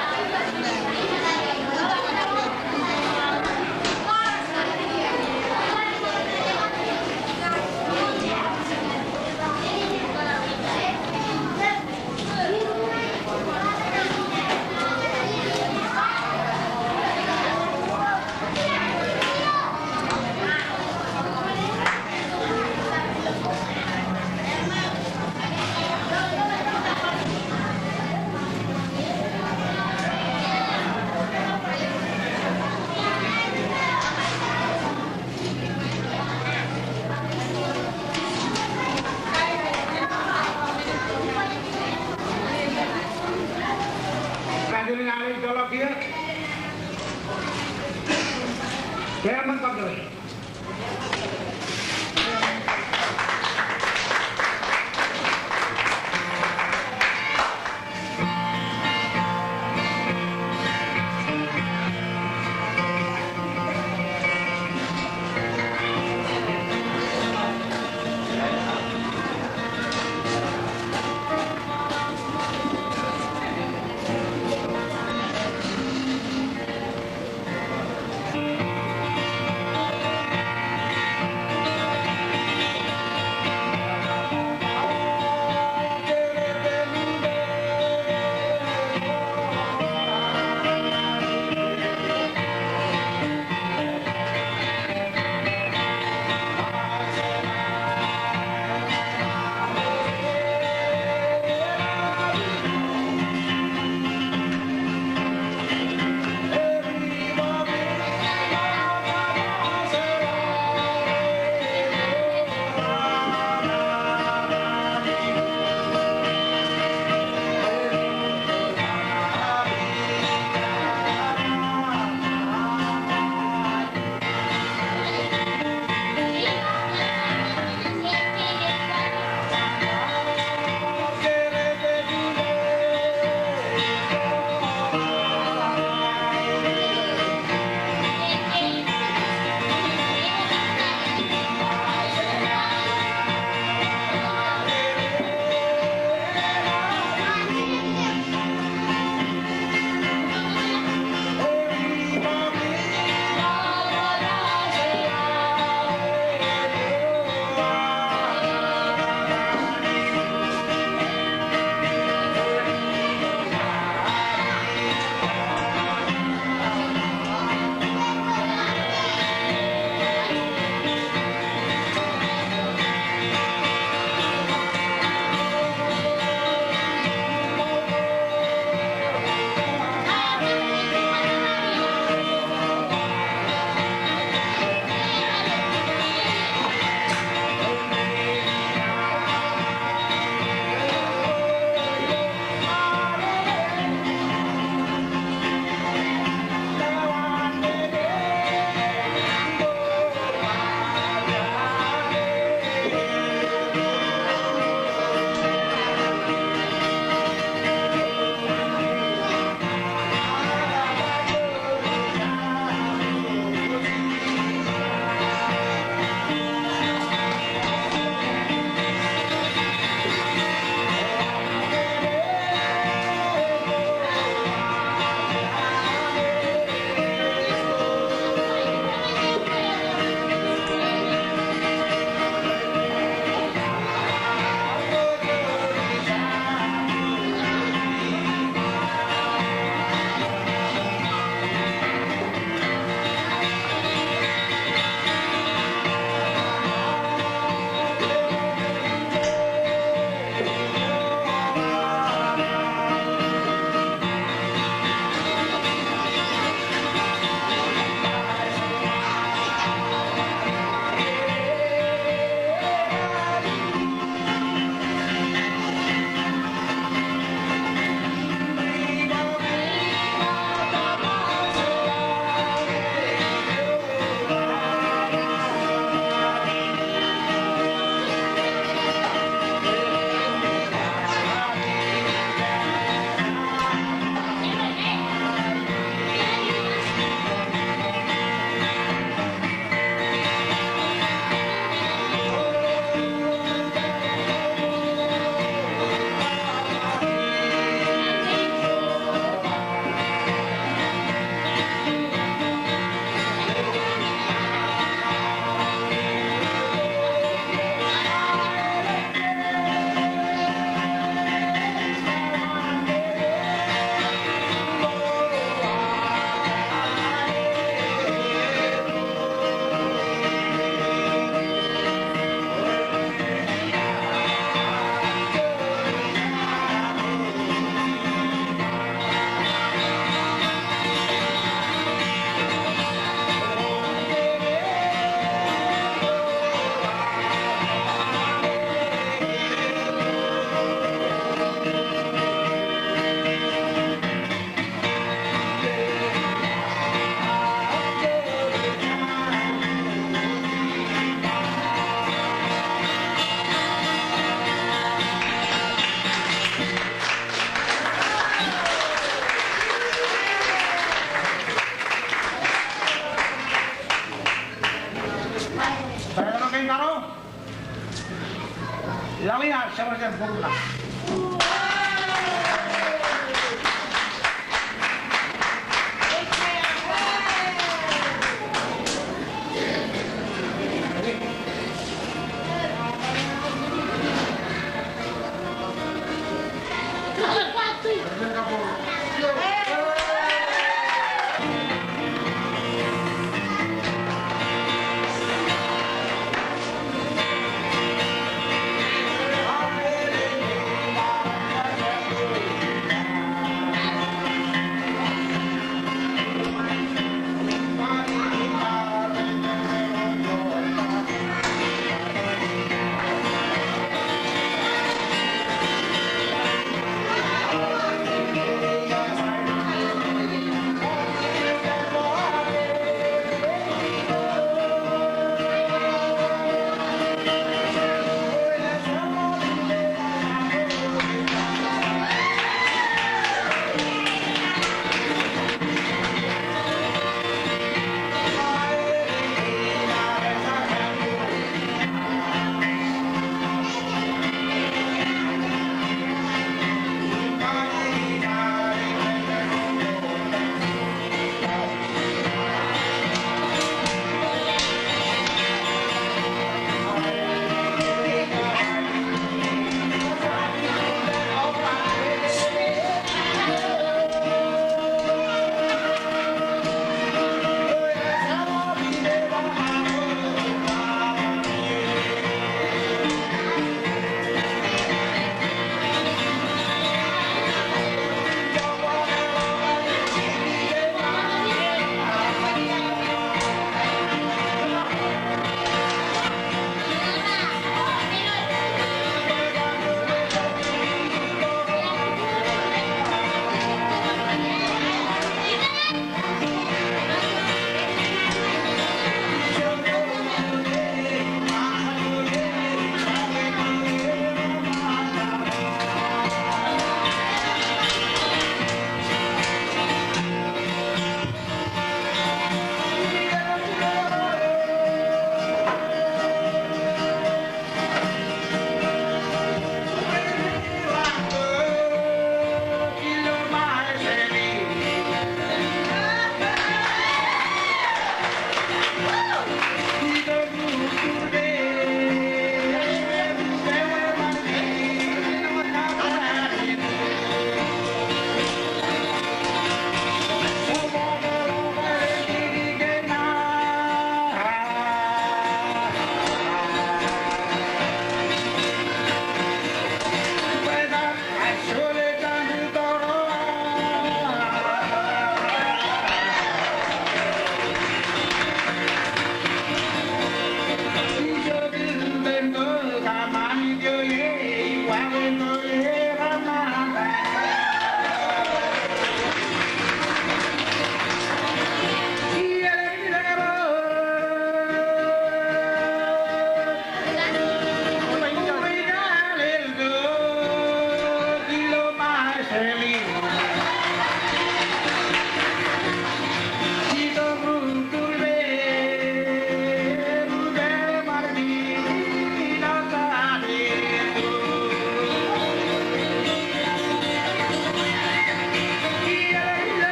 Laḷ in ad jabdewōt bok ṇa.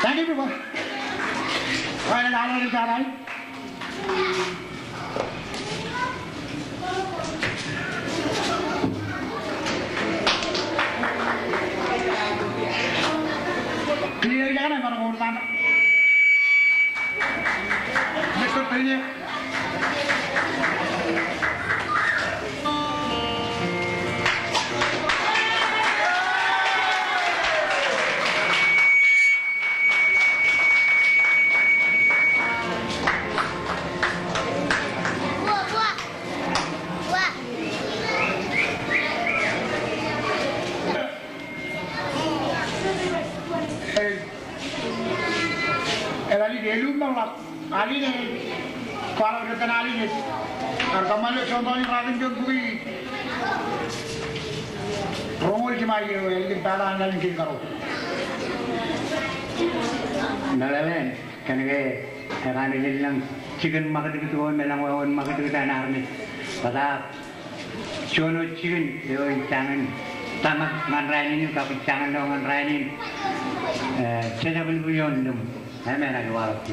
Thank you, people. All right, I'll let you down. Clear, ya kan, hermano, ¿cómo están? Mister Peña. Eḷaḷ ilo eḷap ṃōḷ ḷọk. Alin e, kwaḷọk ilo etan Alin e. Ak kōṃṃan ilo juon tọọnin ratimjuon bukwi. Roñoul jiṃa eo, ālikin pād an ālikin kōn karuo. Meḷeḷe in, kōnke eran ej lōñ jikin ṃakūtkūt ko im elōñ wāween ṃakūtkūt an armej. Bōtaab juon wōt jikin eo ij jañin tōmak ñan rainin, kab ij jañin lo ñan rainin, eh, jejabōn bwe ioon lōm. Amen, ak waḷọk.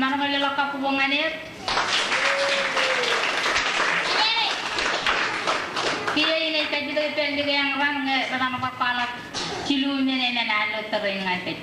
Maroñ in leḷọk kabbokbok ñan er. Kiiō inaaj kajjitōk ippān likao eañ raṇ ñe rej bar kwaḷọk jilu men, emān alwōj tōre in ñan kōj.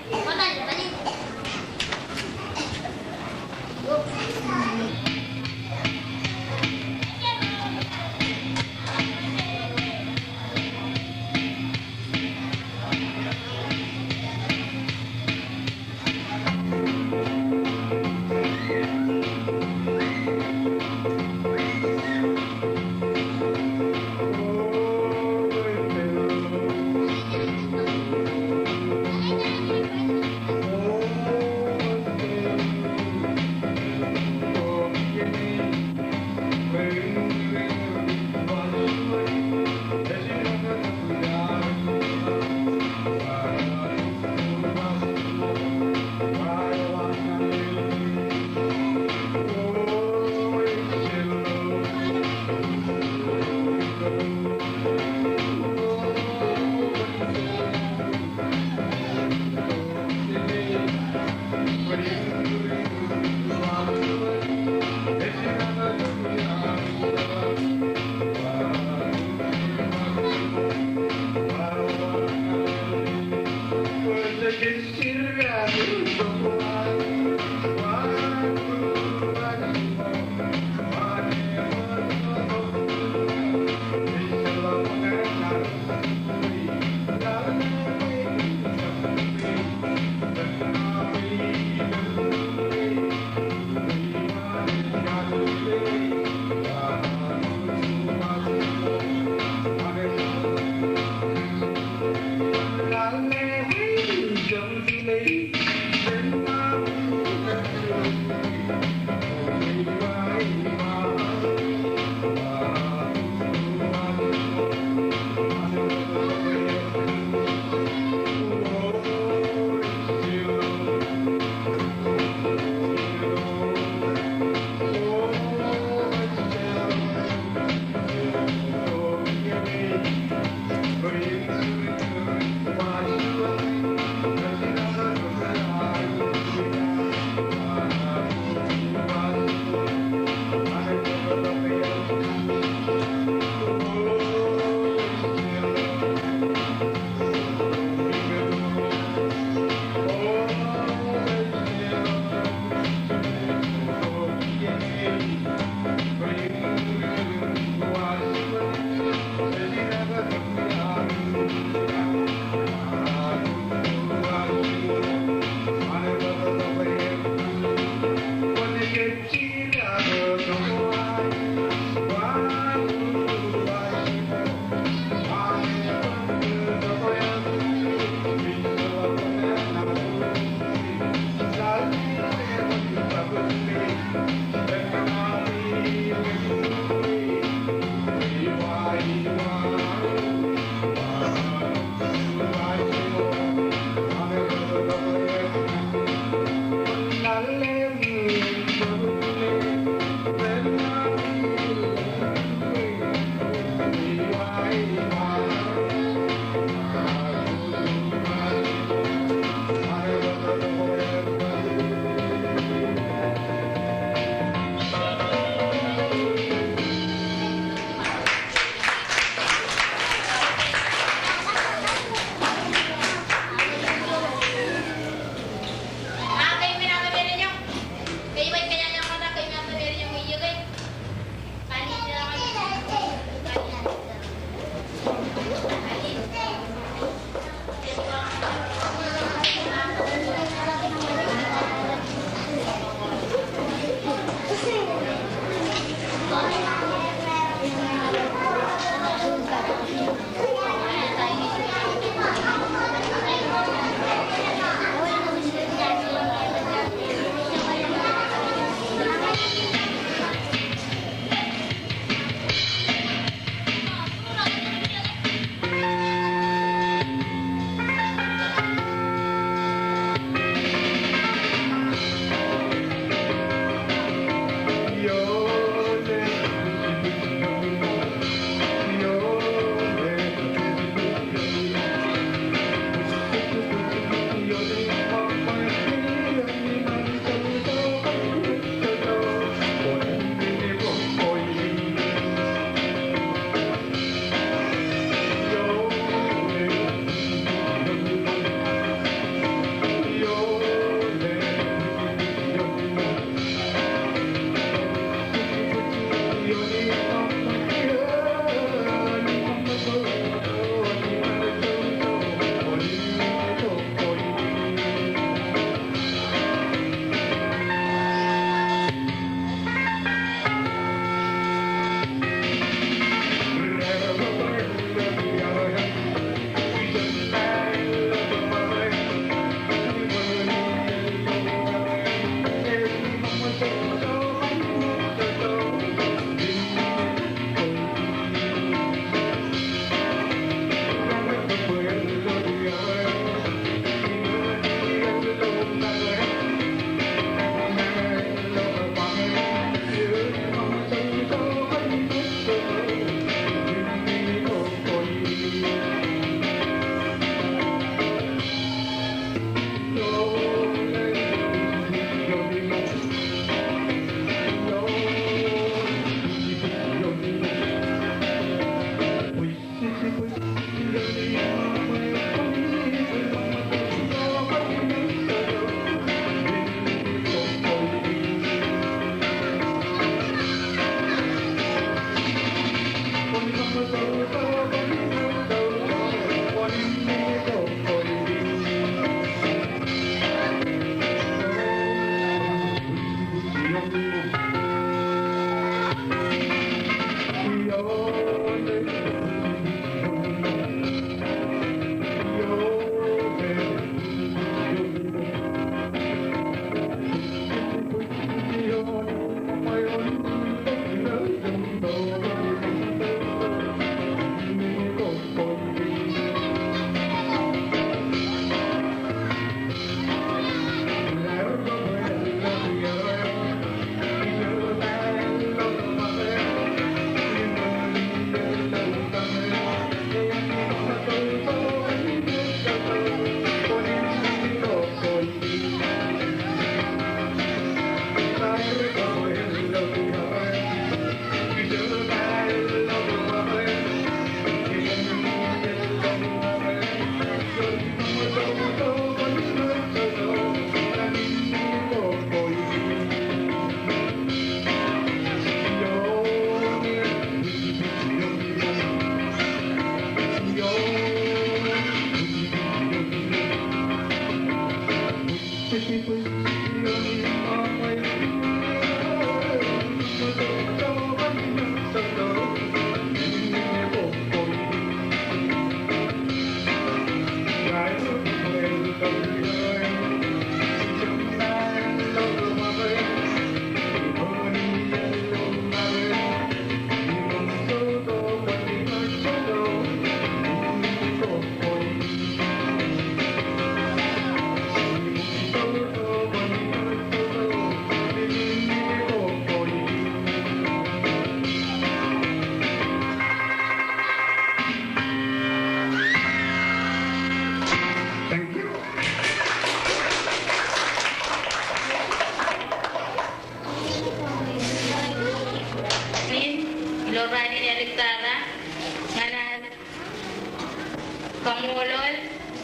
Kaṃṃoolol,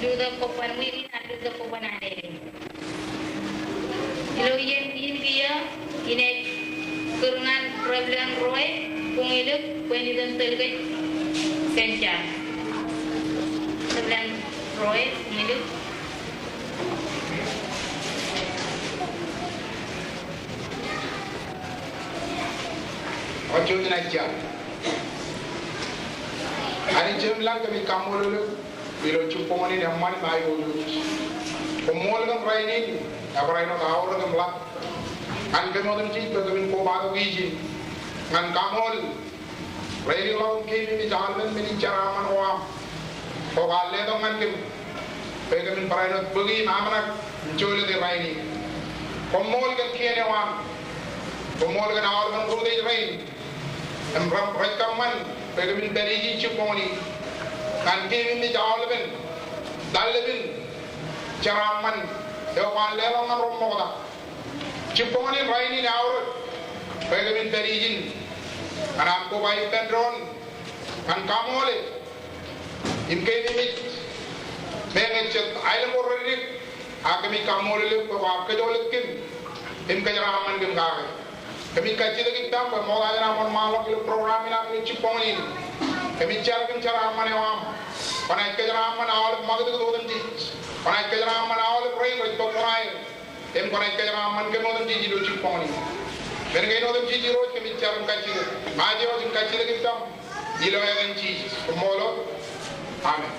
lutōk kobban wiik in ak lutōk kobban Andein. Ilo iien in kiiō, inaaj kūr ñan Reverend Roy Kuñilōk bwe en iton tōl kōj kōn jar. Reverend Roy Kuñilōk. Ej juon jar. Anij Jemem ilañ, kōmij kaṃṃoolol eok ilo jibboñōn in eṃṃan im aiboojoj. Koṃṃool kōn rainin, ebarāinwōt aorōk im ḷap ñan kōm otemjej bwe kōmin kobatok ijin ñan kaṃool Reilọk im keememej aolepen men in jeraaṃṃan ko aṃ. Kwō kwaar letok ñan kōm bwe kōmin barāinwōt bōki im amṇak im jolōte rainin. Koṃṃool kōn kien eo aṃ. Koṃṃool kōn aolepen rūtto rein im rej kōṃṃan bwe kōmin pād ijin jibboñōn in ñan keememej aolepen, taḷḷepin jeraaṃṃan eo kwaar leḷọk ñan ro ṃokta. Jibboñōn in rainin eaorōk bwe kōmin pād ijin ñan aṃ koba ippān doon ñan kaṃoole im keememej meñe jet aelōñ ko reddik, ak kōmij kaṃṃoolol eok bwe kwaar kōjolōt kōm im kōjeraaṃṃan kōm kake. Kōmij kajjitōk ippaṃ bwe ṃokta jān aṃ wōnṃaanḷọk ilo program in ak ilo jibboñōn in, kōmij jar kōn jeraaṃṃan eo aṃ. Kwōnaaj kōjeraaṃṃan aolep ṃakūtkūt otemjej. Kwōnaaj kōjeraaṃṃan aolep rein rej bōk ṃōṇōṇō im kwōnaaj kōjeraaṃṃan kōm otemjej ilo jibboñōn in. Men kein otemjej Irooj kōmij jar im kajjitōk. Ṃajeḷ im kajjitōk ippaṃ ilo etan Jisōs. Koṃṃool. Amen.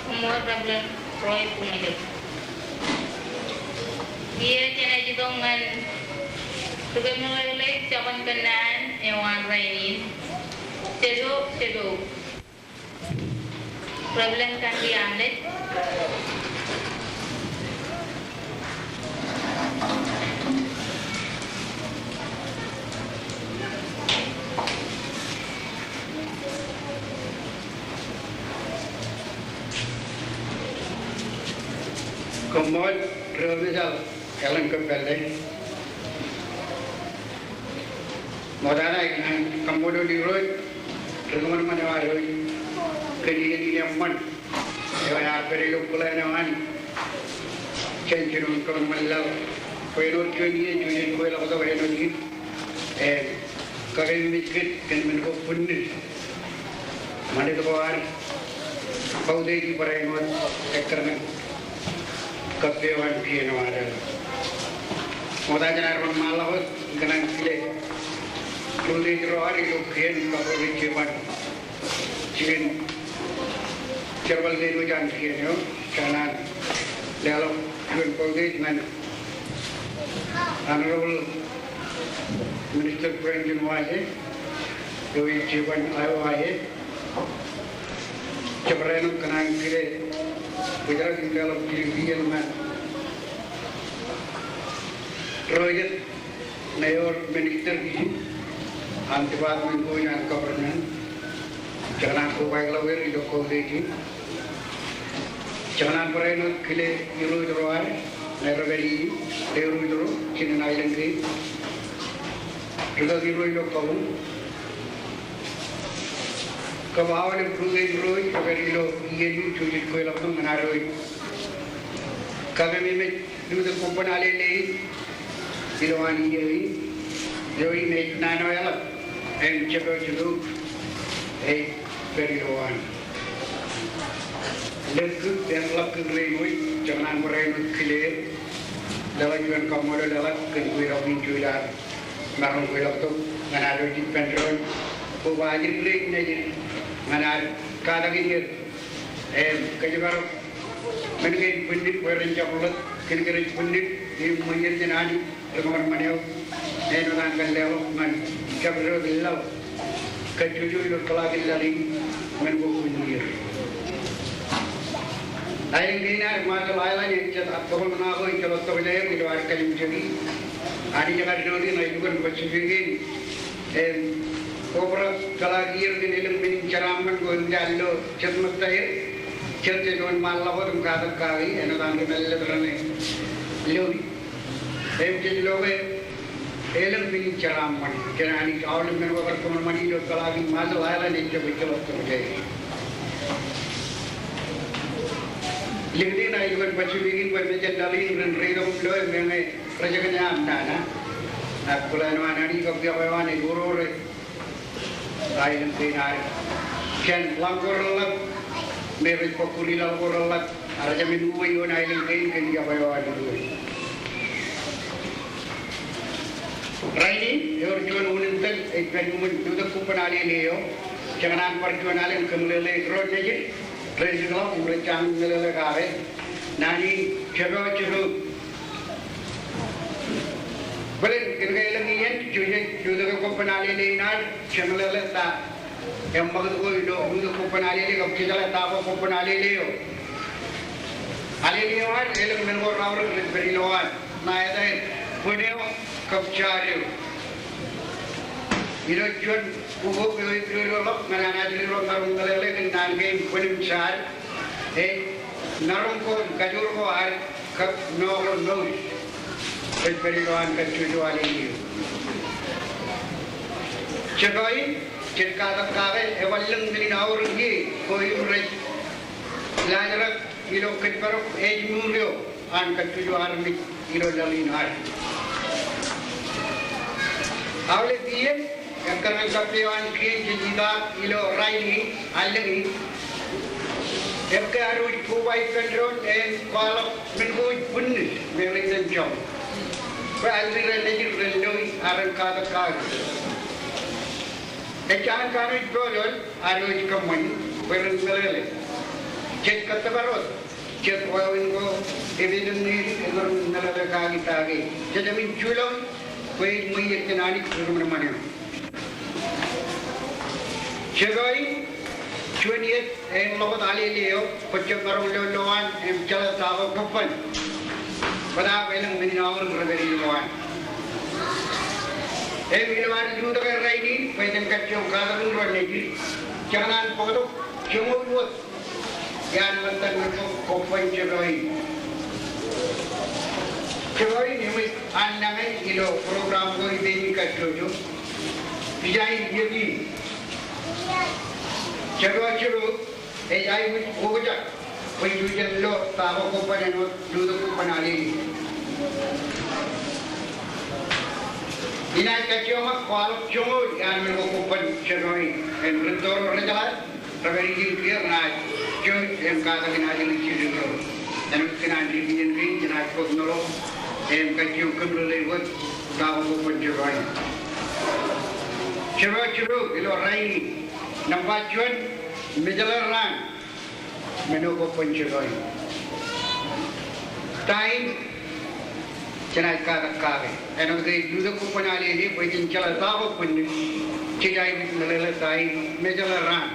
Koṃṃool Reverend Roy Kuñilōk. Kiiō jenaaj itok ñan ri-kōmeḷeḷe jabōn kōnnaan eo an rainin. Jeto, jeto. Reverend Kandi Amlet. Koṃṃool, ri-kōmejal. Eḷaññe kōm pālle, ṃokta ṇe ikōṇaan kaṃṃoolol Irooj, ri-kōṃanṃan eo ad, kōn iien in eṃṃan eo ear pād ilo plan eo an jān jinoin kōṃṃan laḷ bwe en wōr juon iien jej kweilọk tok āinwōt in. Im kakeememej kōn men ko bwinnid. Ṃanit ko ad kautiej barāinwōt ekkar ñan kōppān kien eo ad. Ṃokta jān ad wōnṃaanḷọk wōt, ikōṇaan kile rūtto ro ad ilo kien kabbokbok jipañ jikin jerbal kein wōj an kien eo, ikōṇaan leḷọk juon kautiej ñan Honorable Minister Brandon Waje, eo ej jipañ Iowa eo. Jabdewōt ikōṇaan kile bōjrak im leḷọk jidik iien ñan ro jet ṇe ewōr minister ijin an department ko an government. Jekōṇaan kobaikḷọk er ilo kautiej in. Jekōṇaan barāinwōt kile irooj ro ad, ṇe rej pād ijin, ḷeo irooj ro jān aelōñ kein, ri-kaki ro ilo kabuñ, kab aolep rūtto ro rej pād ilo iien in jej kweilọk tok ñan ad kakeememej lutōk koṃṃan alele in ilowaan iiō in. Eo im ej naan eo eḷap im jekōjro ej pād ilowaan. Lekkuk im ḷakkuk rein wōj, jekōṇaan barāinwōt kile, leḷọk juon kaṃṃoolol eḷap kōn kweilọk in jej maroñ kweilọk tok ñan ad wōj ippān doon, koba ajri rein nejid ñan ad katakin er im kōjparok men kein bwinnid bwe ren jab ḷot kōn ke rej bwinnid im ṃweeir jān Anij ri-kōṃanṃan eo, āinwōt an kar leḷọk ñan jabdewōt laḷ kajjojo ilo kōḷaak in laḷ in, men ko bwinnid. Aelōñ kein ad Marshall Island ej jet appakōḷmānḷọk eo ejjeḷọk tokjāer ilo ad kajjitōk. Anij ekar doon in aelukkuun Pacific in im kobrak kōḷaak ier kōn elōñ men in jeraaṃṃan ko eṃōj an lo jet ṃōttaer, jet jej wōnṃaanḷọk wōt im katak kaki āinwōt an ri-mālōtlōt raṇe loi. Im jej lo ke Elōñ men in jeraaṃṃan jān Anij, aolep men ko kar kōṃanṃani ilo peḷaakin Marshall Island ejjab ejjeḷọk tokjāer. Likūt in aelukkuun Pacific in bwe mejān laḷ in ren reitok im loe meñe rej kōṇaan nana. Ak bōlen eo an Anij kab yokwe eo an ej oroore aelōñ kein ad jān ḷañ ko reḷap me rej bōk kūr ilaḷ ko reḷap. Ak rej jāmin uwe ioon aelōñ kein kōn yokwe eo an Irooj. Rainin ewōr juon unin tōl ej pād iṃōn Lutōk Kobban Alele eo. Jej kōṇaan bar juon alen kōmeḷeḷe ro nejid rej ikḷọk im rej jañin meḷeḷe kake. Naan in, Jebeo Jeboob. Bōlen kōn ke elōñ iien, jej, Lutōk Kobban Alele in ad, jemeḷeḷe ta eṃṃakūt ko ilo Lutōk Kobban Alele kab jejeḷā ta ko Kobban Alele eo. Alele eo ad, elōñ men ko raorōk rej pād ilowaan. Ṇa etaer bōn eo kab jaar eo. Ilo juon bok eo ej dodoḷọk ñan an ajri ro maroñ meḷeḷe kōn naan kein bōn im jaar, ej maroñ ko im kajoor ko ad kab ṇo ko ṇo ej pād ilowaan kajjojo alele eo. Jebeo in, jet katak kake ewanlōñ men in aorōk ie ko im rej laajrak ilo kōjparok ājmour eo an kajjojo armej ilo laḷ in ad. Aolep iien, ekkar ñan kappei eo an kien jej itaak ilo rainin, allōñ in, ekkā ad wōj koba ippān doon im kwaḷọk men ko ej bwinnid me rej iten joñan. Bwe ajri ro nejid ren loi ak ren katak kake. Ejjañin kanooj pool eo ad wōj kōṃṃani bwe ren meḷeḷe. Jej kōttōpar wōt jet wāween ko epepen ṇe emaroñ in meḷeḷe kaki ta ke. Jej jāmin juḷọk bwe ej ṃweied jān Anij ri kōṃanṃan eo. Jebeo in, juon iiet eṃṃakūt alele eo, kwōjjab maroñ lo lowaan im jeḷā ta ko Kobban. Bōtaab elōñ men in aorōk rej pād ilowaan. Im ilo ad lutōke rainin, bwe jen kajjioñ katakin ro nejid, jej kōṇaan bōktok joñoul wōt iaan ṃōttan men ko Kobban Jebeo in. Jebeo in eṃōj an nañe ilo program ko ippān kajjojo. Ija in iiet in. Jebeo Jeboob ej aikuj okjak bwe ijo jen lo ta ko Kobban āinwōt Lutōk Kobban Alele. Inaaj kajjioñ kwaḷọk joñoul iaan men ko Kobban Jebeo in. Im rūtto ro rejeḷā rej pād ijin kiiō, renaaj jouj im katakin ajri jidik ro. Āinwōt kōn an dikien kein jenaaj bōk ṇo im kajjioñ kōmeḷeḷe wōt ta ko Kobban Jebeo in. Jebeo Jeboob ilo rainin. Nōṃba juon, mejeḷā raan. Men ko Kobban Jebeo in. Ta in, jenaaj katak kake. Āinwōt ke ej Lutōk Kobban Alele, bwe jen jeḷā ta ko bwinnid, jej aikuj meḷeḷe ta in, mejeḷā raan.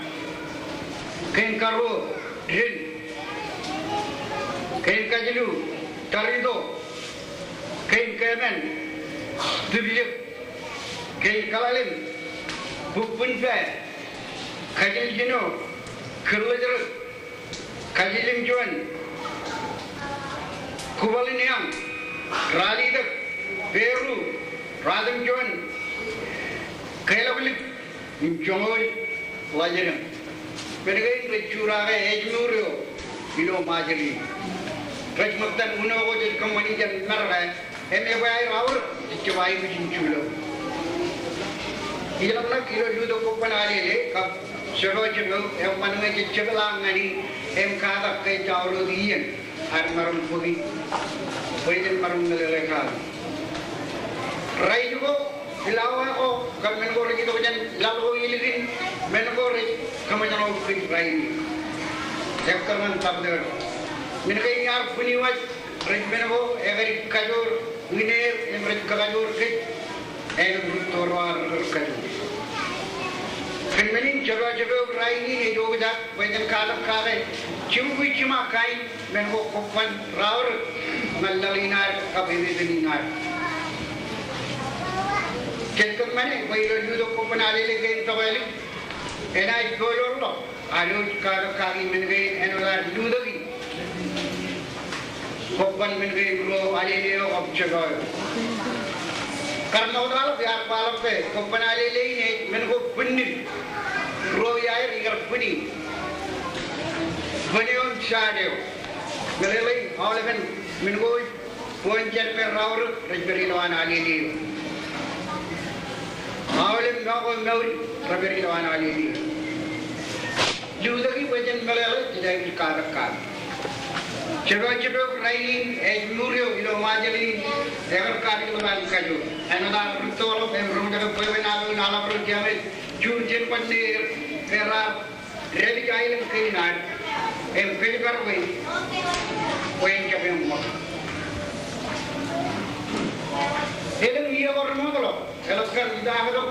Kein karuo, dān. Kein kajilu, taritok. Kein keemān, tipjek. Kein kaḷalem, bukbūn pā. Kajiljino, kūrḷōjrak. Kajiljilimjuon, kubaḷ in eañ, ralitōk, peru, ratimjuon, kelọklip, im joñoul ḷajeḷā. Men kein rej jurake ājmour eo ilo Ṃajeḷ in. Rej ṃōttan uno ko jej kōṃṃani jān Merka. Im ebwe aer aorōk, jej jab aikuj in juḷọk. Ij ḷōmṇak ilo Lutōk Kobban Alele kab Jebeo Jeboob, eṃṃan ñe jej jepḷaak ñan e im katak ke ej aorōk iien ad maroñ bōki bwe jen maroñ meḷeḷe kake. Raij ko, ilawa ko, kab men ko rej itok jān laḷ ko ilikin, men ko rej kōṃōjṇọ kōj rainin. Ekkar ñan tabōtōd. Men kein iar bwini waj, rej men ko ekar kajoor ineer im rej kakajoor kōj, āinwōt rūtto ro ad rej kajoor. Kōn men in Jebeo Jeboob rainin ej okjak bwe jen katak kake jibukwi jiṃa kain men ko Kobban raorōk ñan laḷ in ad kab epepen in ad. Jej kōṃṃane bwe ilo Lutōk Kobban Alele kein tokālik, enaaj pool ḷọk ad wōj katak kaki men kein āinwōt ad lutōki Kobban men kein ruo, Alele eo kab Jebeo eo. Kar ṇa wōt aḷap, iar kwaḷọk ke kōbban alele in ej men ko bwinnid. Ruo iaer ikar bwini. Bōn eo im jaad eo. Meḷeḷein aolepen men ko ej bwe en jān me raorōk rej pād ilowaan alele eo. Aolep mour ko mour rej pād ilowaan alele eo. Lutōki bwe jen meḷeḷe jej aikuj katak kake. Jebọjebọk rainin ej mour eo ilo Ṃajeḷ in ekar katak ḷọk an kajoor. Āinwōt aō rūttoḷọk im roñjake bwebwenato in aḷap ro jeañ ej juur jān bar ṇe er ke raar dāpij aelōñ kein ad im kōjparok e bwe en jab eṃṃak. Elōñ iiō ko remootḷọk, eḷap kar itaaktok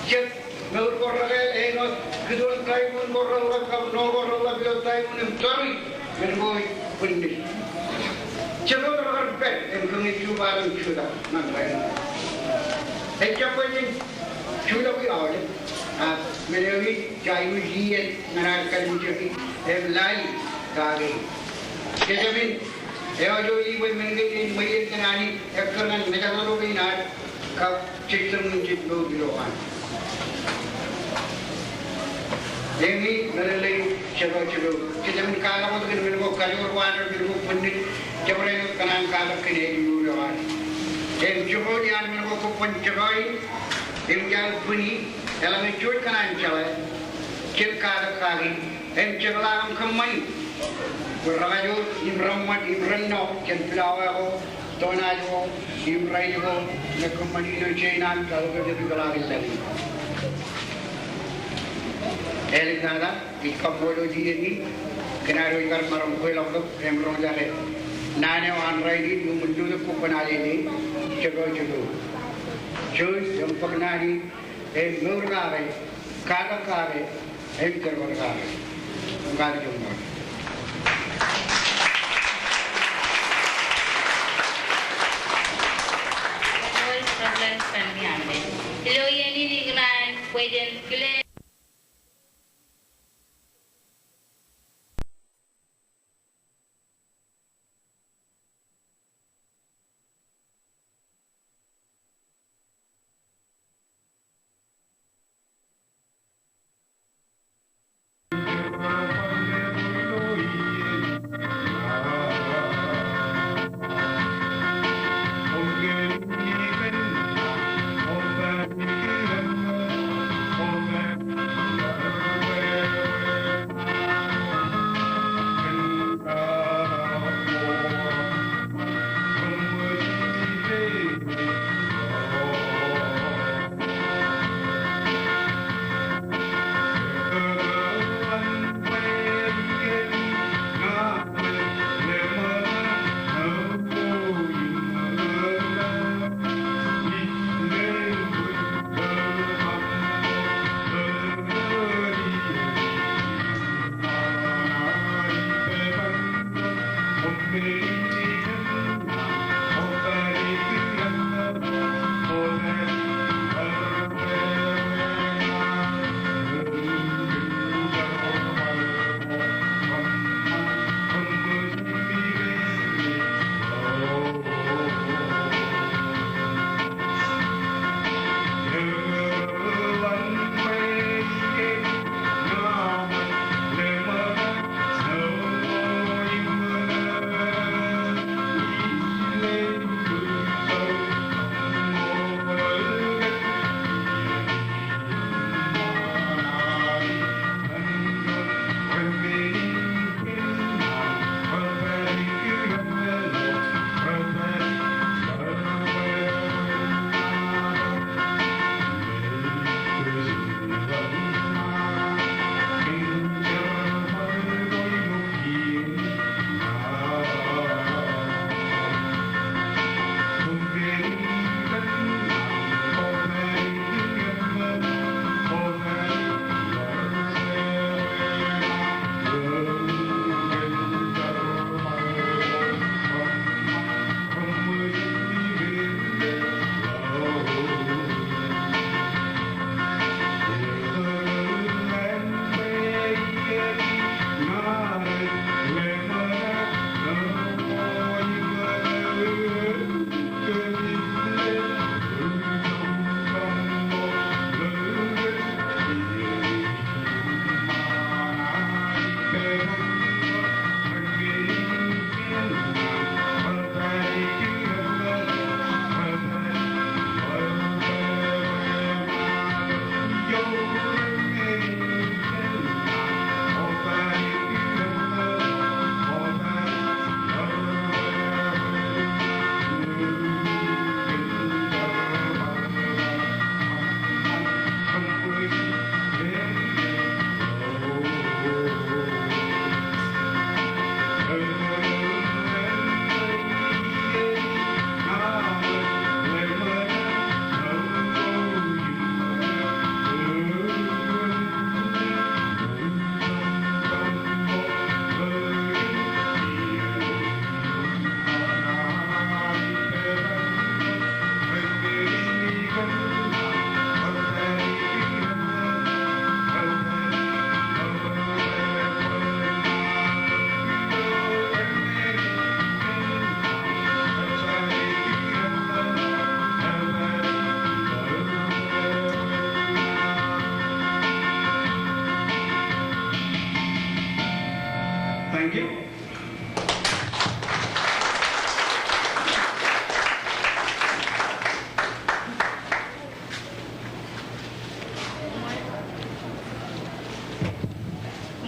jet mour ko rekāāl āinwōt kūtwōn typhoon ko reḷḷap kab ṇo ko reḷḷap ilo typhoon im tọri men ko ej bwinnid. Jekwe rekar pād im kōn ej jubaḷ im jutak ṇan rainin. Ejjab bwe jen jutak aolep, ak men eo ij aikuj iien ñan ad kalimjeki im lale kake. Kōjepin eo ej ilo bwe men kein ej ṃweied ñan Anij ekkar ñan mejaḷ ro kein ad kab jej tōn in jej mour ilo an. Eñin meḷeḷein jebọjebọk. Jej aikuj katak wōt kōn men ko kajoor ko an men ko bwinnid, jabdewōt kōṇaan katak kōn ej mour eo ad. Im jokwe iaan men ko kōbban jebọin im iar bwini, eḷaññe jej kōṇaan jeḷā, jen katak kaki im jepḷaak im kōṃṃani bwe rekajoor im reṃṃan im renno jān pilawa ko, tōnaaj ko, im raij ko, im kōṃṃani ilo jein an, kab ilo jepḷaak in laḷ in. Āliktata, ij kaṃṃoolol iien in kōn ad wōj kar maroñ kweilọk tok im roñjake naan eo an rainin im lutōk kōbban alele in, jebọjebọk. Jouj im bōk naan in im mour kake, katak kake, im jerbal kake. Im kar juon ṃōk. Ilo iien in ikōṇaan bwe jen kile.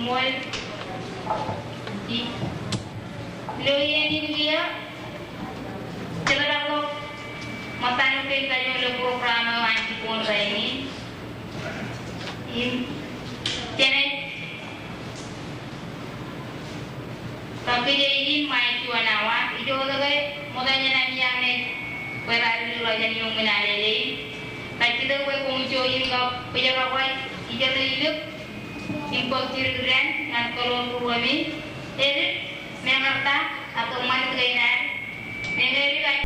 Ṃool. Ilo iien in kiiō, jeḷā ḷọk ṃōttan eo ej kajoor ilo program eo an jibboñ rainin. Im jenaaj kab kōj ej in ṃae juon awa, ijo tok ke ṃokta jān ami aṃ ej bwe raar ilo ḷọk jān iuṃwin Anij in. Kajjitōk bwe koṃij jouj im kab bōjrak waj ijeḷā ilo im bōk jidik dān ñan kōḷoor ruo eo me ej